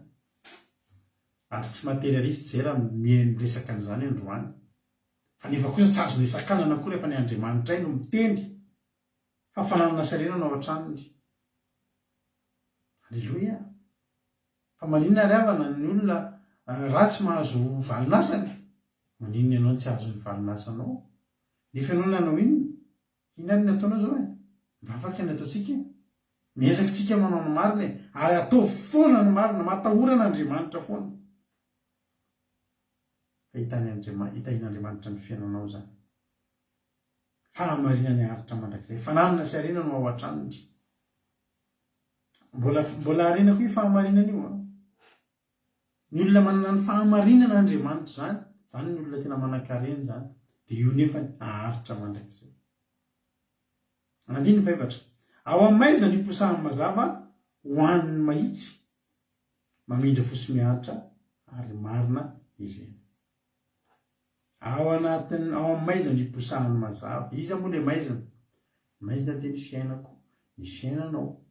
ary tsy materialiste zay raha mihaino miresaka an'izany androany, fa nefa kosa tsy azonay sakanana akory fa ny Andriamanitray no miteny fa fananana sy harena no ao an-tranony. Aleloia. Fa maninona ary havana ny olona ratsy mahazo valin'asany? Maninona ianao no tsy ahazo ny valin'asanao? Nefa ianao nanao inona? Inona ary ny ataonao izao e? Mivavaka ny ataontsika e. Miezaka isika manao ny marina e. Ary ataovy foana ny marina, matahora an'Andriamanitra foana. Fa hitahian'Andriamanitra ny fiainanao izany. Fahamarinany haharitra mandrakizay. Fananana sy harena no ao an-tranony. Mbola mbola harena koa io fahamarinana io an. Ny olona manana ny fahamarinana Andriamanitra izany, izany ny olona tena manan-karena izany, dia io nefany haharitra mandrakizay. Andininy fahefatra. Ao amin'ny maizina no iposahan'ny mazava ho an'ny mahitsy, mamindra fo sy miaritra ary marina ireny. Ao anatin'ny, ao amin'ny maizina no iposahan'ny mazava. Iza moa ilay maizina? Ny maizina dia ny fiainako, ny fiainanao.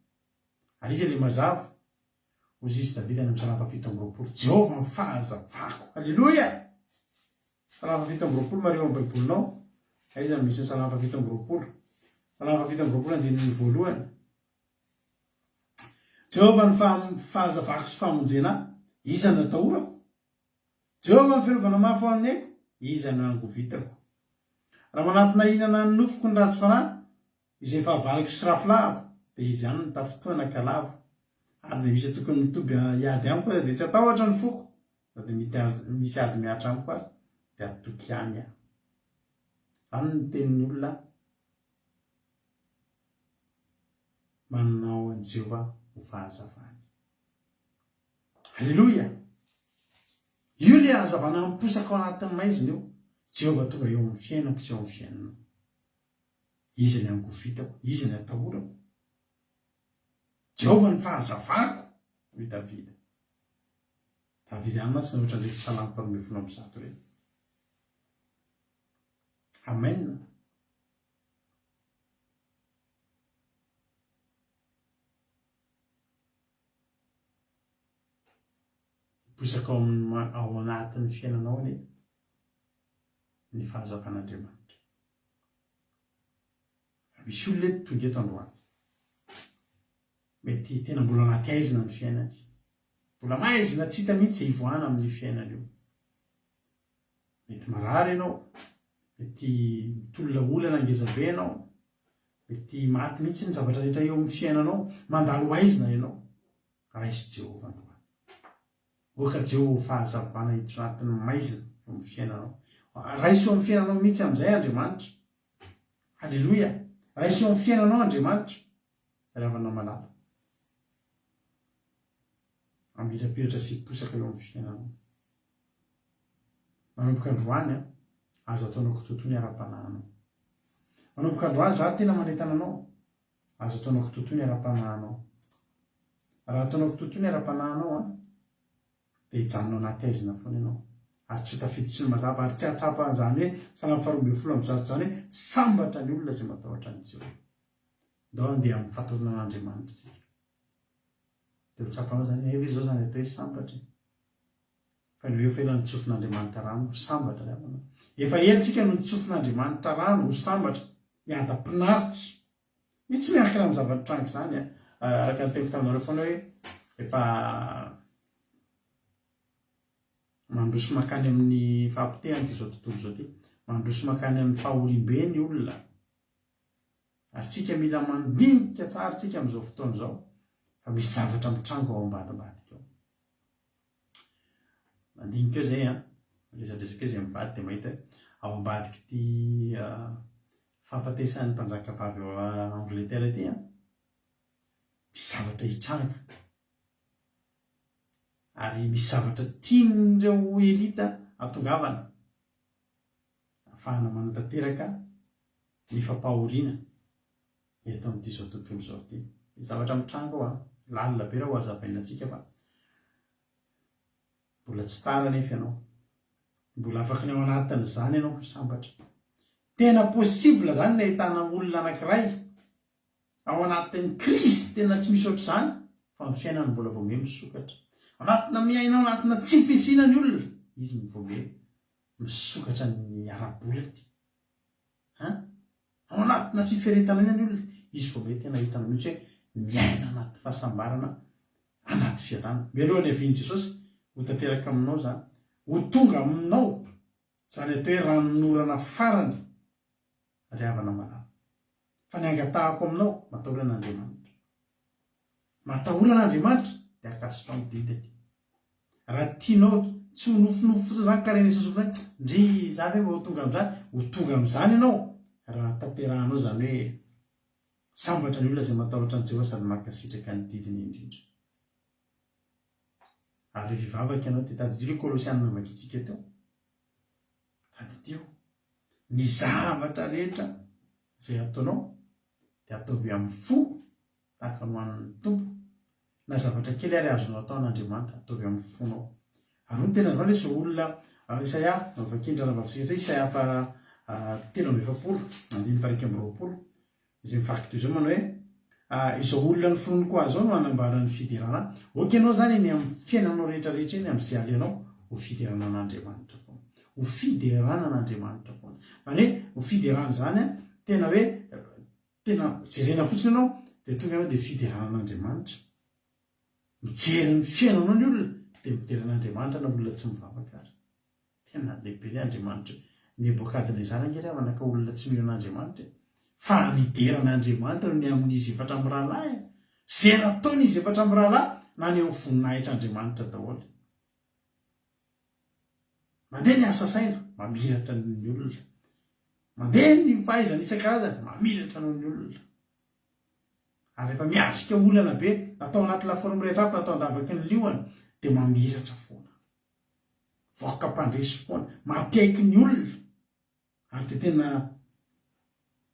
Ary iza ilay mazava? Hoy izy Davida any amin'ny Salamo faha-27, Jehovah ny fahazavako. Aleloia! Salamo faha-27, mariho amin'ny Baibolinao. Aiza no misy ny Salamo faha-27? Salamo faha-27 andininy voalohany. Jehovah ny fahazavako sy famonjena ahy, iza no atahorako? Jehovah ny fiarovana mafy ho an'ny aiko, iza no hangovitako? Raha manatona hihinana ny nofoko ny ratsy fanahy, Izay fahavaloko sy rafilahako, dia izy ihany no tafintohina ka lavo. Ary dia misy tokony mitoby hiady amiko aza, dia tsy hatahotra ny foko, na dia mity misy ady mihatra amiko aza, dia hatoky ihany aho. Izany no tenin'ny olona manao an'i Jehovah ho fahazavany. Aleloia! Io ilay hazavana miposaka ao anatin'ny maizina io. Jehovah tonga eo amin'ny fiainako sy eo amin'ny fiainanao. Iza ny angovitako? Iza ny atahorako? Jehovah ny fahazavako, hoy Davida. Davida ihany mantsy nanoratra an'ireto Salamo faharoa 112 ireto. Amen. Hiposaka ao amin'ny ao anatin'ny fiainanao anie ny fahazavan'Andriamanitra. Raha misy olona eto tonga eto androany, mety tena mbola anaty haizina ny fiainany. Mbola maizina tsy hita mihitsy izay hivoahana amin'io fiainana io. Mety marary ianao, mety mitolona olana ngeza be ianao, mety maty mihitsy ny zavatra rehetra eo amin'ny fiainanao, mandalo haizina ianao. Raiso Jehovah androany. Oka Jehovah ho fahazavana hiditra anatin'ny maizina eo amin'ny fiainanao. Raiso eo amin'ny fiainanao mihitsy amin'izay Andriamanitra. Haleloia! Raiso eo amin'ny fiainanao Andriamanitra, ry havana malala. Hamirapiratra sy hiposaka eo amin'ny fiainanao. Manomboka androany, aza ataonao kitoatoa ny ara-panahinao. Manomboka androany, izaho tena manentana anao. Aza ataonao kitoatoa ny ara-panahinao. Raha ataonao kitoatoa ny ara-panahinao an, dia hijanona ao anaty haizina foana ianao. Ary tsy ho tafiditry ny mazava, ary tsy hahatsapa an'izany hoe, Salamo faharoa 112 izany hoe, sambatra ny olona izay matahotra an'i Jehovah. Ndao handeha amin'ny fatorana an'Andriamanitra isika. Dia ho tsapanao izany hoe, hay ve izao izany atao hoe sambatra e? Fa ny hoe efa ela notsofin'Andriamanitra rano ho sambatra ry havana. Efa ela tsika no notsofin'Andriamanitra rano ho sambatra, hiadam-pinaritra. Io tsy miankina amin'ny zava-nitranga izany an. Araka ny teniko taminareo foana hoe efa mandroso mankany amin'ny fahapotehana ity izao tontolo izao ity. Mandroso mankany amin'ny fahoriam-be ny olona. Ary tsika mila mandinika tsara tsika amin'izao fotoana izao fa misy zavatra mitranga ao ambadimbadika ao. Mandinika eo zay an, miresadresaka eo zay mivady dia mahita hoe ao ambadik'ity fahafatesan'ny mpanjaka vavy ao Angleterre ity an, misy zavatra hitranga. Ary misy zavatra tian'ireo elite hatongavana ahafahana manatanteraka ny fampahoriana eto amin'ity izao tontolo izao ity. Ny zavatra mitranga ao an, lalina be raha ho hazavaina antsika fa mbola tsy tara anefa ianao. Mbola afaky ny ao anatin'izany ianao ho sambatra. Tena possible izany ny ahitana olona anankiray ao anatin'ny crise tena tsy misy ohatr'izany fa ny fiainany mbola vao miha misokatra. Anatina miaina ao anatina tsy fisiana ny olona, izy vao miha misokatra ny ara-bolany. An! Ao anatina fiferentanana ny olona, izy vao mety tena hitanao mihitsy hoe miaina anaty fahasambarana, anaty fiadanana. Mialoha ny havian'i Jesosy, ho tanteraka aminao izany. Ho tonga aminao izany atao hoe ranonorana farany, ry havana malala. Fa ny angatahako aminao, matahora an'Andriamanitra. Matahora an'Andriamanitra, dia ankasitraho ny didiny. Raha tianao tsy ho nofinofy fotsiny izany ka renesan'ny sofina hoe, ndry, izaho ve mba ho tonga amin'izany? Ho tonga amin'izany ianao raha tanterahanao izany hoe sambatra ny olona izay matahotra an'i Jehovah sady mankasitraka ny didiny indrindra. Ary rehefa hivavaka ianao dia tadidio ilay Kolosiana novakintsika teo. Tadidio. Ny zavatra rehetra izay ataonao dia ataovy amin'ny fo tahaka ny ho an'ny Tompo. Na zavatra kely ary azonao atao an'Andriamanitra, ataovy amin'ny fonao. Ary hoy ny tenanao ilay izao olona Isaia, novakin-dRanabavitsika teo, Isaia faha 43, andininy faha 21. Izay mivaky toy izao manao hoe, Izao olona noforoniko ahy izao no hanambara ny fiderana ahy. Ok ianao izany eny amin'ny fiainanao rehetra rehetra eny amin'izay alehanao, ho fiderana an'Andriamanitra foana. Ho fiderana an'Andriamanitra foana. Izany hoe ho fiderana izany an, tena hoe tena jerena fotsiny ianao dia tonga ianao dia fiderana an'Andriamanitra. Mijery ny fiainanao ny olona dia midera an'Andriamanitra na olona tsy mivavaka ary. Tena lehibe ny Andriamanitra e. Nebokadnezara ange ry havana ka olona tsy mino an'Andriamanitra e. Fa nidera an'Andriamanitra noho ny amin'izy efatra mirahalahy e. Izay nataon'izy efatra mirahalahy naneho voninahitr'Andriamanitra daholo. Mandeha ny asa saina, mamiratra noho ny olona. Mandeha ny fahaizana isan-karazany, mamiratra noho ny olona. Ary rehefa miatrika olana be, na tao anaty lafaoro mirehitra afo na tao an-davaky ny liona, dia mamiratra foana. Vahoaka mpandresy foana, mampiaiky ny olona. Ary dia tena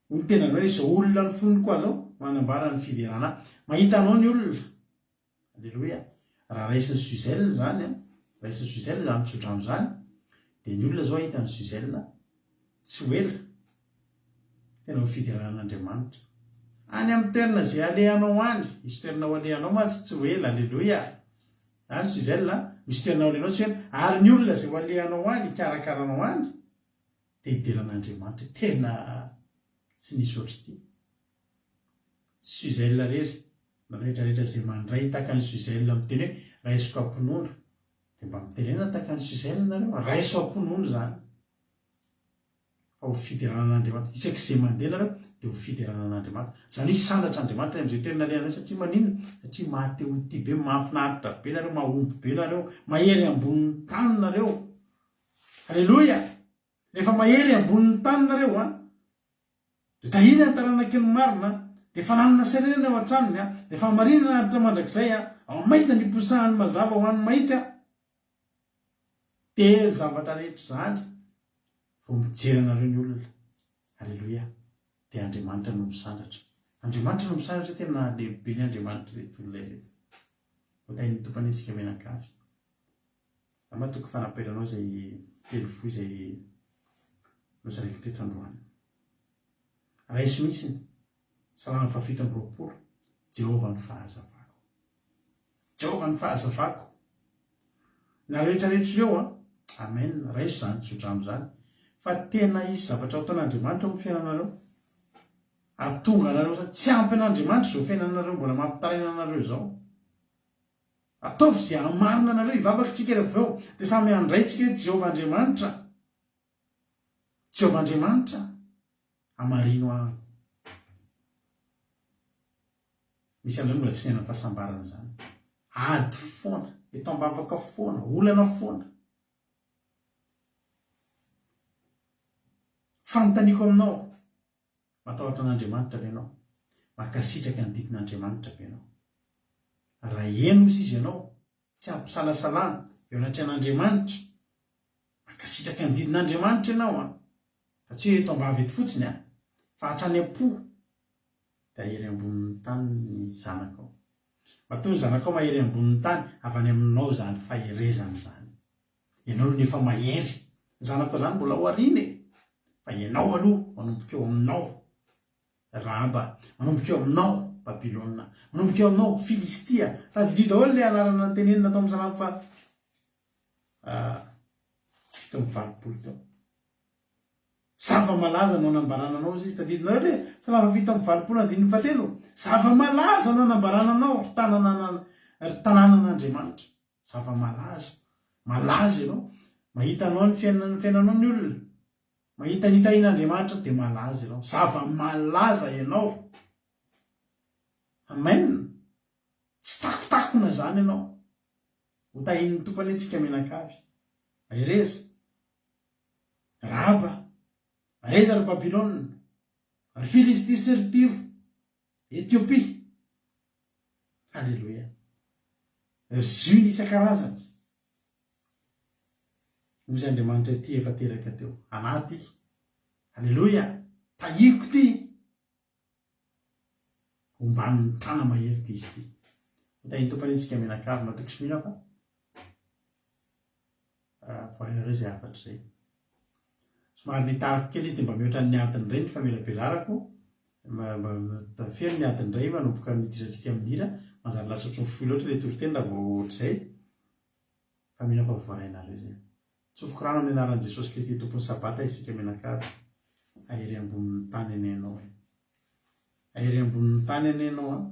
hoy ny tenany hoe izao olona noforoniko ahy izao no hanambara ny fiderana ahy. Mahita anao ny olona. Aleloia. Raha raisin'i Suzelle izany an, raisin'i Suzelle izany tsodrano izany, dia ny olona izao hahita an'i Suzelle tsy ho ela. Tena ho fiderana an'Andriamanitra. Any amin'ny toerana izay alehanao any, hisy toerana ho alehanao mantsy tsy ho ela. Aleloia. Any Suzelle an, misy toerana ho alehanao tsy ho ela. Ary ny olona izay ho alehanao any, hikarakara anao any, dia hidera an'Andriamanitra. Tena tsy nisy ohatr'ity. Tsy Suzelle irery, ny rehetra rehetra izay mandray tahaka an'i Suzelle miteny hoe raisiko am-pinoana, dia mba mitenena tahaka an'i Suzelle nareo, raiso am-pinoana izany fa ho fiderana an'Andriamanitra, isaky izay mandeha nareo dia ho fiderana an'Andriamanitra, izany hoe hisandratra Andriamanitra any amin'izay toerana alehanareo satria maninona? Satria maha te ho tia be, mahafinaritra be nareo, mahomby be nareo, mahery ambonin'ny tany nareo, Aleloia! Rehefa mahery ambonin'ny tany nareo an, Dia tahina ny taranaky ny marina, dia fananana serenana ao an-tranony, dia fahamarinana haharitra mandrakizay, ao maizina ny hiposahan'ny mazava ho an'ny mahitsy. Dia zavatra rehetra izany vao mijery anareo ny olona. Aleloia. Dia Andriamanitra no misandratra. Andriamanitra no misandratra, tena lehibe ny Andriamanitra ireto olona ireto. Ho tahin'ny Tompo anie isika mianakavy. Angamba toko fanaperanao izay teny fohy izay nozaraiko teto androany. Raiso mihitsy ny Salamo faha 27, Jehovah no fahazavako. Jehovah no fahazavako. Na rehetra rehetra ireo an, amen, raiso izany tsodrano izany, fa tena hisy zavatra ataon'Andriamanitra amin'ny fiainanareo. Hahatonga anareo, tsy ampy an'Andriamanitra izao fiainanareo mbola mampitaraina anareo izao. Ataovy izay hahamarina anareo hivavaka tsika rehefa avy eo dia samy handray tsika hoe Jehovah Andriamanitra Jehovah Andriamanitra hamarino ahy. Misy anareo mbola tsy niaina fahasambarana izany. Ady foana, eto ambavaka foana, olana foana. Fanontaniako aminao, Matahotra an'Andriamanitra ve ianao? Mankasitraka ny didin'Andriamanitra ve ianao? Raha eny hoy sisa ianao, tsy ampisalasalana, eo anatrehan'Andriamanitra, mankasitraka ny didin'Andriamanitra ianao an! Fa tsy hoe eto am-bava eto fotsiny an! Fa hatrany am-po, dia hahery ambonin'ny tany ny zanakao. Matoa ny zanakao mahery ambonin'ny tany, avy any aminao izany faherezana izany. Ianao no efa mahery. Ny zanakao zany mbola ao aoriana e! Fa ianao aloha manomboka eo aminao Rahaba, manomboka eo aminao Babylona, manomboka eo aminao Filistia. Tadidio daholo ilay anarana notenenina tao amin'ny Salamo faha 87 teo. Zava-malaza no anambarana anao hozy izy. Tadidinareo ve? Salamo faha 87 andininy fahatelo. Zava-malaza no anambarana anao ry tanana ry tanànan'Andriamanitra. Zava-malaza. Malaza ianao. Mahita anao ny fiainana ny fiainanao ny olona. Mahita ny tahian'Andriamanitra dia malaza ianao. Zava-malaza ianao. Amen. Tsy takotakona izany ianao. Ho tahian'ny Tompo anie tsika mianakavy. Mahereza. Rahaba. Mahereza ry Babylona. Ry Filistia sy ry Tyro. Etiopia. Haleloia. Ry Ziona isan-karazany. Hoy Andriamanitra ity efa teraka teo. Anaty. Haleloia. Tahiko ity. Omban'ny tana-maheriko izy ity. Ho tahin'ny Tompo anie isika mianakavy. Matoky sy mino aho fa voarainareo izay hafatra izay. Somary nitariko kely izy dia mba mihoatra ny adiny iray ny famelabelarako. Mba feno ny adiny iray manomboka ny hidirantsika amin'ny hira. Manjary lasa ohatran'ny fohy loatra ilay toriteny raha vao ohatr'izay. Fa mino aho fa voarainareo izay. Tsofiko rano amin'ny anaran'i Jesosy Kristy Tompon'ny Sabata isika mianakavy. Aery ambonin'ny tany anie ianao e. Aery ambonin'ny tany anie ianao an.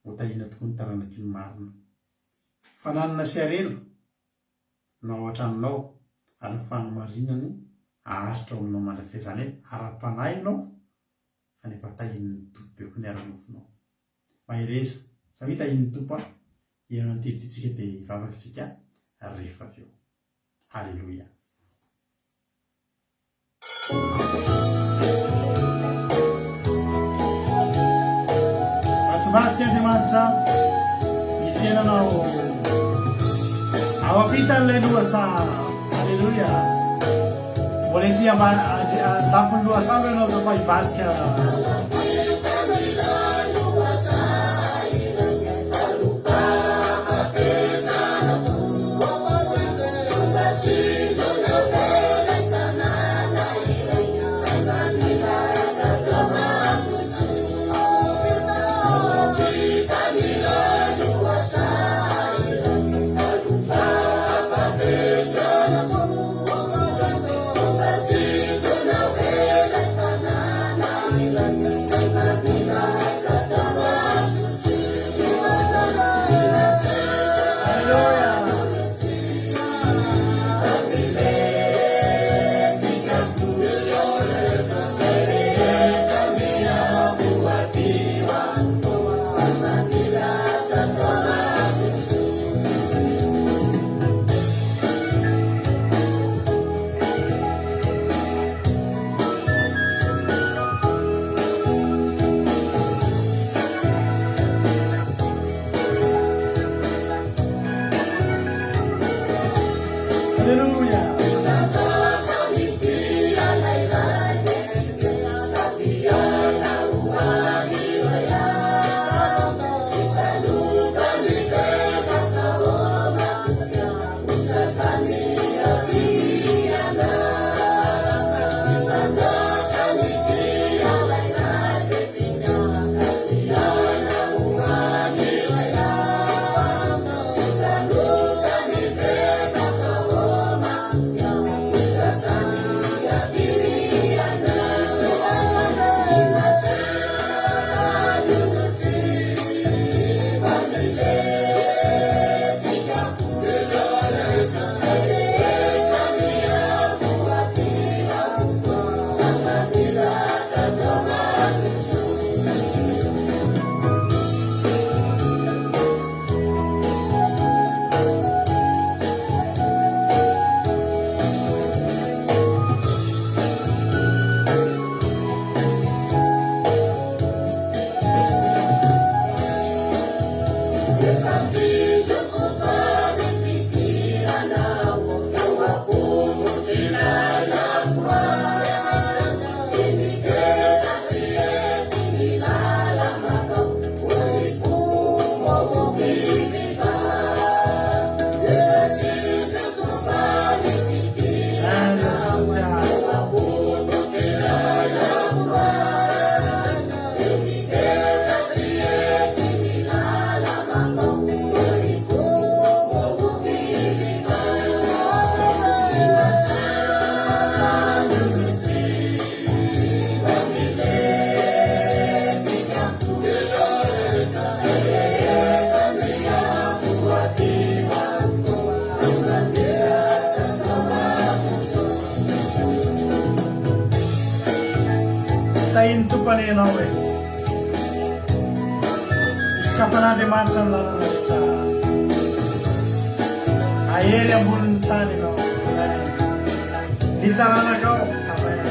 Ho tahiana tokoa ny taranaky ny marina. Fananana sy harena no ao an-tranonao ary ny fahamarinany haharitra ao aminao mandrakizay. Izany hoe ara-panahy ianao fa nefa tahian'ny Tompo be koa ny ara-nofonao. Mahereza. Samia tahian'ny Tompo an. Hihaino an'ity ity tsika dia hivavaka isika rehefa avy eo. Haleloia. Atsivadika Andriamanitra ny fiainanao ao ampitan'ilay lohasaha. Haleloia. Mbola ety an-dafin'ny lohasaha aloha ianao zao fa hivadika. Haleloia! Tahin'ny Tompo anie ianao e. Hosokafan'Andriamanitra ny lalana rehetra. Hahery ambonin'ny tany ianao. Amen. Ny taranakao. Amen.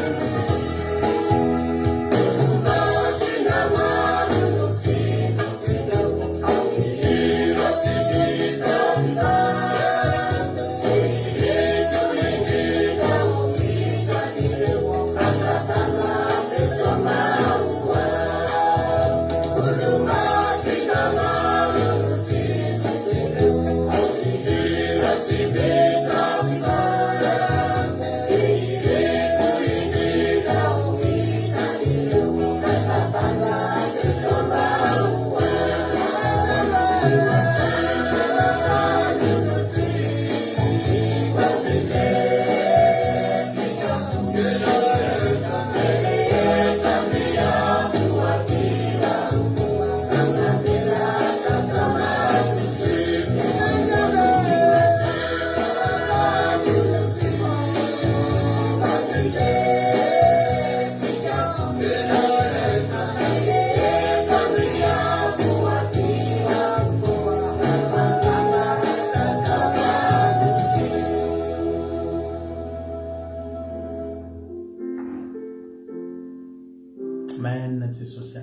Amen Jesosy a.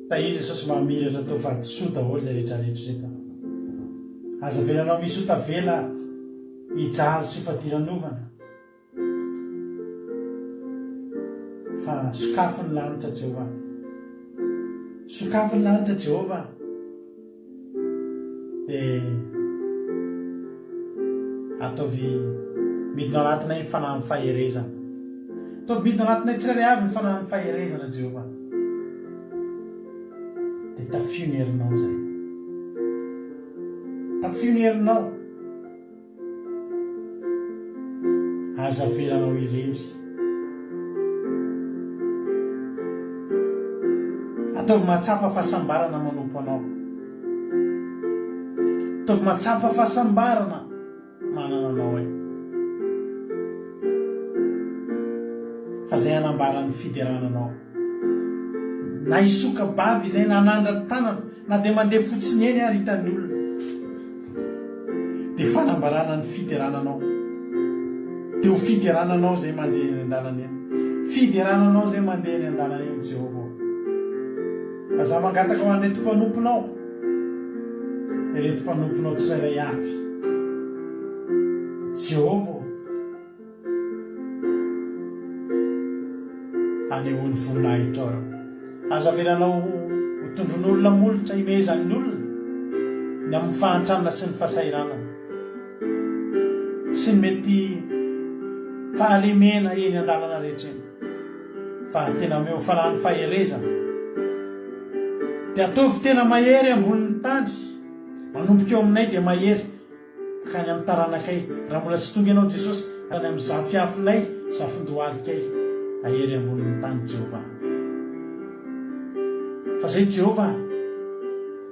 Tahiry Jesosy mba hamiratra toa vatosoa daholo izay rehetra rehetra ireto. Aza avelanao misy ho tavela hijaly sy ho fadiranovana. Fa sokafy ny lanitra Jehovah. Sokafy ny lanitra Jehovah. Dia ataovy midina ao anatinay ny fanahin'ny faherezana. Ataovy midina ao anatinay tsirairay avy ny fanahin'ny faherezana Jehovah. Dia tafio ny herinao izay. Tafio ny herinao. Aza avelanao irery. Ataovy mahatsapa fahasambarana manompo anao. Ataovy mahatsapa fahasambarana manana anao e. Fa zay hanambara ny fiderana anao. Na hisoka-bava izay na hanandra-tanana na dia mandeha fotsiny eny ary hitan'ny olona. Dia fanambarana ny fiderana anao. Dia ho fiderana anao izay mandeha eny an-dalana eny. Fiderana anao izay mandeha eny an-dalana eny, Jehovah ô. Fa izaho mangataka ho an'ireto mpanomponao, ireto mpanomponao tsirairay avy. Jehovah ô. Anehoy ny voninahitrao eo. Aza avelanao ho tondron'olona molotra himehezan'ny olona ny amin'ny fahantrana sy ny fahasahiranana sy ny mety fahalemena eny an-dalana rehetra eny, fa tena omeo fanahin'ny faherezana. Dia ataovy tena mahery ambonin'ny tany, manomboka eo aminay dia mahery. Hankany amin'ny taranakay, raha mbola tsy tonga ianao Jesosy, any amin'ny zafiafinay, zafindohalikay, hahery ambonin'ny tany Jehovah. Fa zay Jehovah,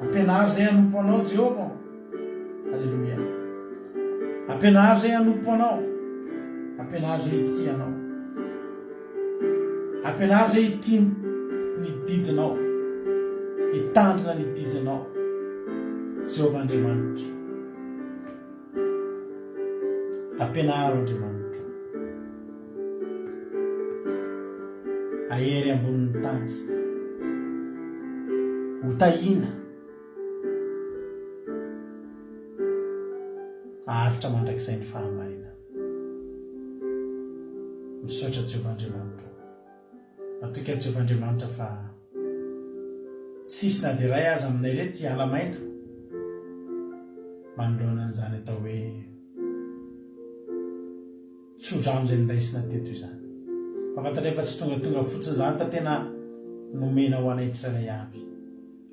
ampianaro zay hanompo anao Jehovah. Alléluia. Ampianaro zay hanompo anao. Ampianaro zay hitia anao. Ampianaro zay hitia ny didinao. Hitandrina ny didinao. Jehovah Andriamanitra. Ampianaro Andriamanitra. Ahery ambonin'ny tany. Ho tahiana. Haharitra mandrakizay ny fahamarinana. Misaotra Jehovah Andriamanitra. Matoky an'i Jehovah Andriamanitra fa tsy hisy na dia iray aza aminay ireto hiala maina manoloana an'izany atao hoe tsodrano izay noraisina teto izany. Fa fantatray fa tsy tongatonga fotsiny izany fa tena nomena ho anay tsirairay avy.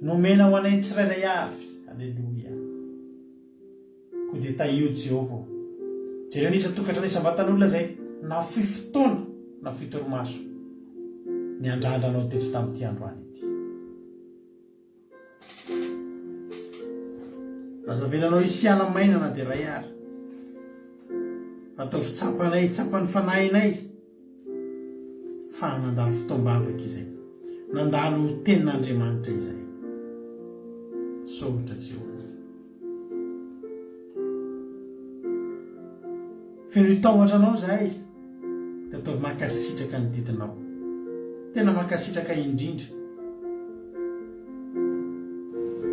Nomena ho anay tsirairay avy. Aleloia. Koa dia tahio Jehovah ô. Jereo ny isan-tokantrano isam-batan'olona izay nafoy fotoana, nafoy torimaso, niandrandra anao teto tamin'ity androany ity. Aza avelanao hisy hiala maina na dia iray ary. Ataovy tsapanay, tsapan'ny fanahinay. Fa nandalo fotoam-bavaka izay. Nandalo tenin'Andriamanitra izay. Misaotra Jehovah. Fenoy tahotra anao izahay, dia ataovy mankasitraka ny didinao. Tena mankasitraka indrindra.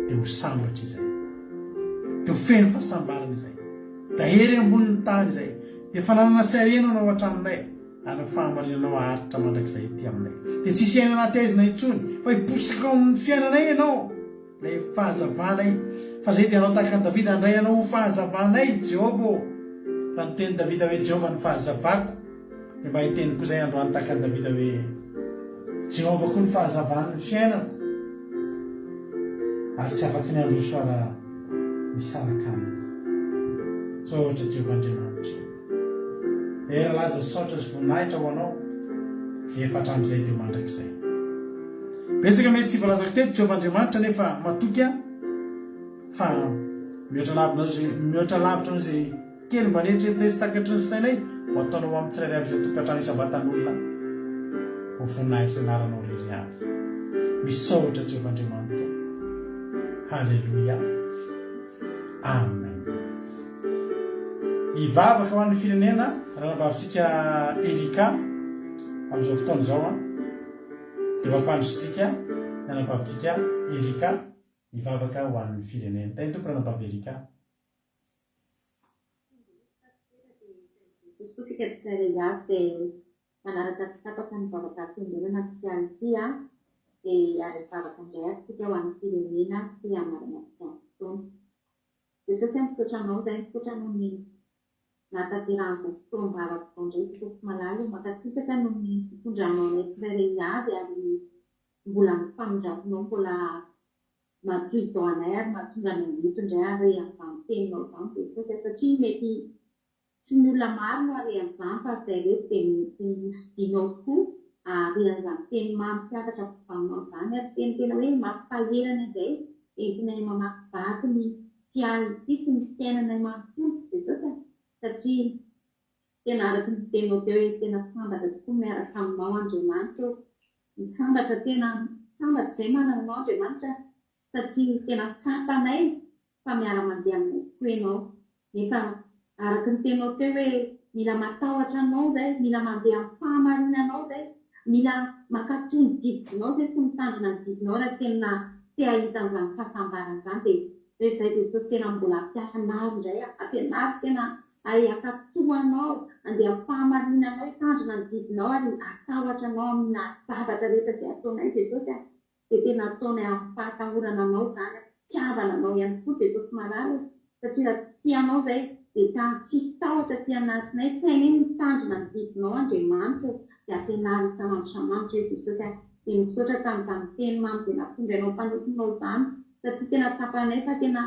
Dia ho sambatra izahay. Dia ho feno fahasambarana izahay. Dia hery ambonin'ny tany izahay. Dia fananana sy harena no ao an-tranonay, ary ny fahamarinanao haharitra mandrakizay ety aminay. Dia tsy hisy hiaina anaty haizina intsony, fa hiposaka ao amin'ny fiainanay ianao. Ilay fahazavanay. Fa izay dia hanao tahaka an'i Davida, handray anao ho fahazavanay, Jehovah ô. Raha niteny Davida hoe, Jehovah no fahazavako, dia mba hiteny koa izahay androany tahaka an'i Davida hoe, Jehovah koa no fahazavan'ny fiainako, ary tsy afaky ny handroso aho raha misaraka aminy. Misaotra Jehovah Andriamanitra. Dera, laza, saotra sy voninahitra ho anao, efa hatramin'izay dia ho mandrakizay. Betsaka mety tsy voalazako teto Jehovah Andriamanitra nefa matoky aho fa mihoatra lavitra noho izay mihoatra lavitra noho izay kely mba neritreretinay sy takatry ny sainay ho ataonao ho amin'ny tsirairay avy izay tokantrano isam-batan'olona ho voninahitry ny anaranao irery ihany. Misaotra Jehovah Andriamanitra. Haleloia. Amen. Hivavaka ho an'ny firenena ranabavintsika Erika amin'izao fotoana izao an. Dia mampandroso-tsika ny anabavintsika Erika hivavaka ho an'ny firenena. Tahin'ny Tompo ranabavy Erika. Jesosy koa tsika tsirairay avy dia manaraka tsy tapaka ny vavaka fiangonana ofisialy ity an, dia hiara-hivavaka indray ary tsika ho an'ny firenena sy hamarana tsika ny fotoana. Jesosy a misaotra anao izay, misaotra noho ny nahatanterahan'izao fotoam-bavaka izao indray Tompoko malala o, mankasitraka noho ny fitondranao anay tsirairay avy ary mbola ny famindramponao mbola maha-toy izao anay ary mahatonga anay eto indray ary amin'izany teninao izany Jesosy a, satria mety Tsy ny olona maro no hare an'izany fa izay reto dia mety nofidinao tokoa hahare an'izany teny mamy sy hafatra voavaninao izany ary teny tena hoe mampahery anay indray entinay mamakivaky ny ity alina ity sy ny fiainanay manontolo Jesosy a! satria tena araka ny teninao teo hoe tena sambatra tokoa miaraka aminao Andriamanitra ô! Sambatra tena sambatra izay manana anao Andriamanitra satria tena tsapanay fa miara-mandeha aminay tokoa ianao. Nefa araka ny teninao teo hoe mila matahotra anao izay, mila mandeha amin'ny fahamarinanao izay, mila mankatò ny didinao izay sy mitandrina ny didinao raha tena te hahita an'izany fahasambarana izany dia rehefa izay Jesosy tena mbola ampianaro indray, ampianaro tena hahay hankatò anao, handeha amin'ny fahamarinanao, hitandrina ny didinao ary hatahotra anao amina zavatra rehetra izay ataonay Jesosy a. dia tena ataonay amin'ny fahatahorana anao izany, am-pitiavana anao ihany koa Jesosy malala e, satria raha tsy tia anao izay dia ta tsisy tahotra aty anatinay, tsy hainay ny mitandrina ny didinao Andriamanitra o, dia ampianaro isan'andro isan'andro re Jesosy a, dia misaotra tamin'izany teny mamy izay nampitondrainao mpanomponao izany, satria tena tsapanay fa tena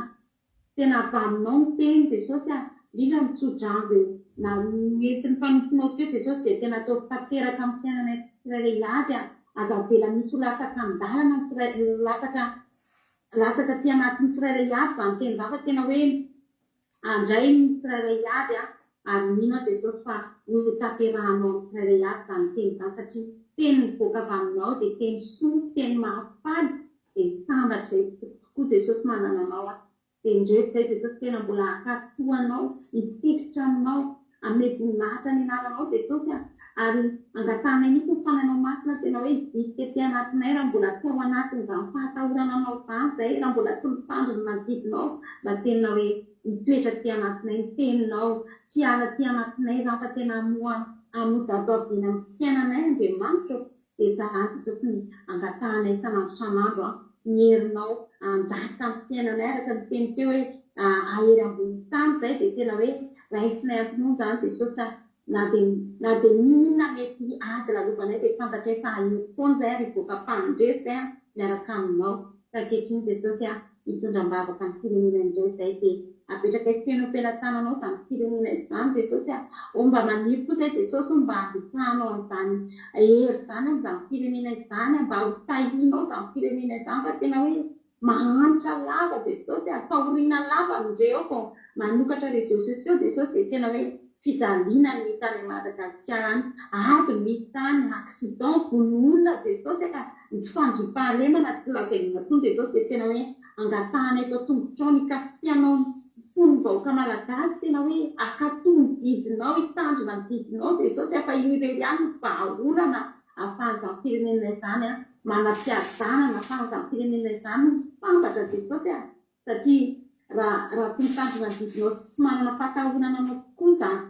Tena avy aminao ny teny Jesosy a! Indrindra ny tso-drano izay nentin'ny mpanomponao teo Jesosy dia tena ataovy tanteraka amin'ny fiainanay tsirairay avy a! Aza avela misy ho latsaka an-dalana ny tsirairay, latsaka latsaka aty anatin'ny tsirairay avy izany teny izany fa tena hoe handray ny tsirairay avy a! Ary mino aho Jesosy fa ho tanterahanao amin'ny tsirairay avy izany teny izany satria teny mivoaka avy aminao dia teny soa, teny mahafaly Dia sambatra izay tokoa Jesosy manana anao aho. Dia indreto izay Jesosy tena mbola hankatò anao, hifikitra aminao, hanome voninahitra ny anaranao Jesosy a! Ary angatahanay mihitsy ny Fanahinao Masina tena hoe hibitsika ety anatinay raha mbola tsy ao anatin'izany fahatahorana anao izany izay, raha mbola tsy mitandrina ny didinao, mba tena hoe hitoetra aty anatinay ny teninao, tsy hiala aty anatinay izany fa tena hamoha hamoa zava-boaviana amin'ny fiainanay Andriamanitra ô! Dia izany Jesosy ny angatahanay isan'andro isan'andro an, ny herinao hanjaka amin'ny fiainanay araka ny teny teo hoe hahery ambonin'ny tany izay dia tena hoe raisinay am-pinoana izany Jesosy a, na dia na dia n'inon'inona mety ady lalovanay dia fantatray fa hahery foana izay ary hivoaka mpandresy izay an miaraka aminao. Ka ankehitriny Jesosy a, hitondra am-bavaka ny firenena indray izay dia apetrakay feno am-pelatananao izany firenena izany Jesosy a! Ô mba maniry koa izay Jesosy ô mba handrotsahanao an'izany hery izany amin'izany firenena izany mba ho tahianao izany firenena izany fa tena hoe mahantra lava Jesosy a! Fahoriana lava no re ao vao manokatra réseaux sociaux Jesosy dia tena hoe. Fijaliana ny hita any Madagasikara any, ady no hita any, accident, vono olona Jesosy ka ny tsy fandriampahalemana tsy lazaina intsony Jesosy dia tena hoe angatahana eto an-tongotrao ny hikasihanao ny fon'ny vahoaka malagasy tena hoe hankatò ny didinao, hitandrina ny didinao Jesosy fa io irery ihany no vahaolana ahafahan'izany firenena izany manam-piadanana, ahafahan'izany firenena izany ho sambatra Jesosy a! Satria raha raha tsy mitandrina ny didinao sy tsy manana fahatahorana anao tokoa izany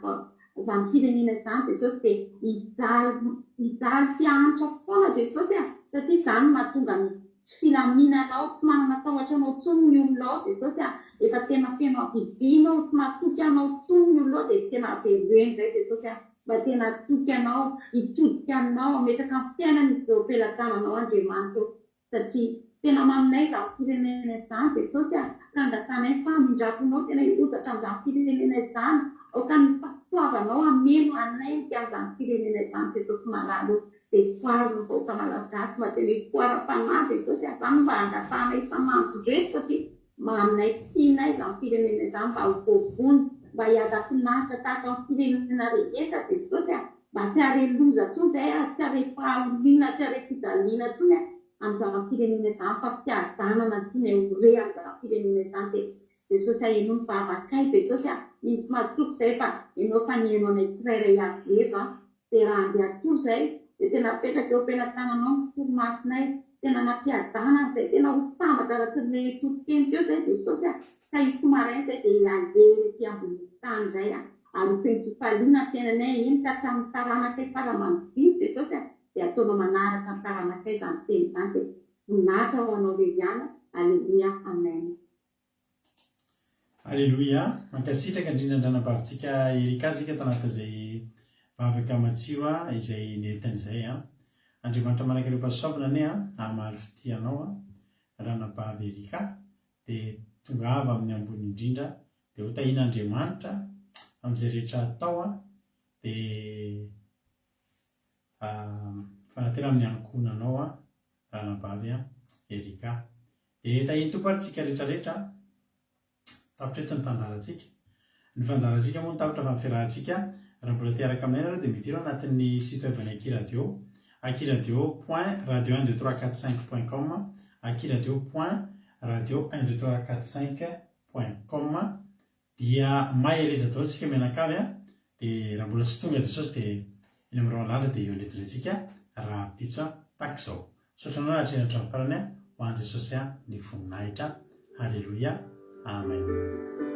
izany firenena izany Jesosy dia hijaly hijaly sy hahantra foana Jesosy a! Satria izany no mahatonga ny tsy filaminana ao, tsy manana tahotra anao intsony ny olona ao Jesosy a! Efa tena feno habibiana ao, tsy matoky anao intsony ny olona ao dia tena avereno indray Jesosy a! Mba tena hatoky anao, hitodika aminao, hametraka ny fiainany izy eo am-pelatananao Andriamanitra ô! Satria tena maminay izany firenena izany Jesosy a, ka angatahanay ny famindramponao tena hirotsaka amin'izany firenena izany, aoka ny fahasoavanao hameno hanenika an'izany firenena izany Jesosy malala o, dia fohazo ny vahoaka malagasy mba tena hifoha ara-panahy Jesosy a, izany no mba angatahanay isan'andro indreto satria maminay sy tianay izany firenena izany mba ho voavonjy, mba hiadam-pinaritra tahaka ny firenena rehetra Jesosy a. Mba tsy hare loza tsony zay a, tsy hare fahoriana, tsy hare fijaliana tsony a amin'izany firenena izany fa fiadanana no tianay ho re amin'izany firenena izany dia Jesosy a henoy ny vavakay Jesosy a, mino sy matoky zay fa Ianao efa niheno anay tsirairay avy eto a, dia raha handeha hatory zay dia tena apetraka eo am-pelatananao ny torimasonay, tena nampiadanana zay, tena ho sambatra raha tsy re toriteny teo zay Jesosy a, ka hifoha maraina zay dia hialhery ety ambonin'ny tany indray a. Ary ho feno fifaliana ny fiainanay, eny ka hatramin'ny taranakay fara aman-dimy Jesosy a, dia ataonao manaraka ny taranakay izany teny izany, dia voninahitra ho Anao irery ihany, Aleloia, Amen. Aleloia, mankasitraka indrindra an-dRanabavintsika Ericka tsika tao anatin'izay vavaka matsiro izay nentiny izay an. Andriamanitra manan-karem-pahasoavana anie hamaly fitia anao Ranabavy Ericka dia tongava amin'ny ambony indrindra Dia ho tahian'Andriamanitra amin'izay rehetra atao an, dia fanantena amin'ny ankohonanao an, ranabavy an, Ericka. Dia tahian'ny Tompo ary tsika rehetra rehetra an. Tapitra eto ny fandaharantsika. Ny fandaharantsika moa no tapitra fa ny fiarahantsika, raha mbola te hiaraka aminay nareo dia midira ao anatin'ny site web an'ny Aky Radio, akiradio point radio un deux trois quatre cinq point com, akiradio point radio un deux trois quatre cinq point com dia mahereza daholo tsika mianakavy a dia raha mbola tsy tonga Jesosy dia eny amin'ny rahona dia eo anetona antsika rahampitso a tahaka izao misaotra anao nahatrehina hatramin'ny farany a ho an'i Jesosy a ny voninahitra haleloia amen.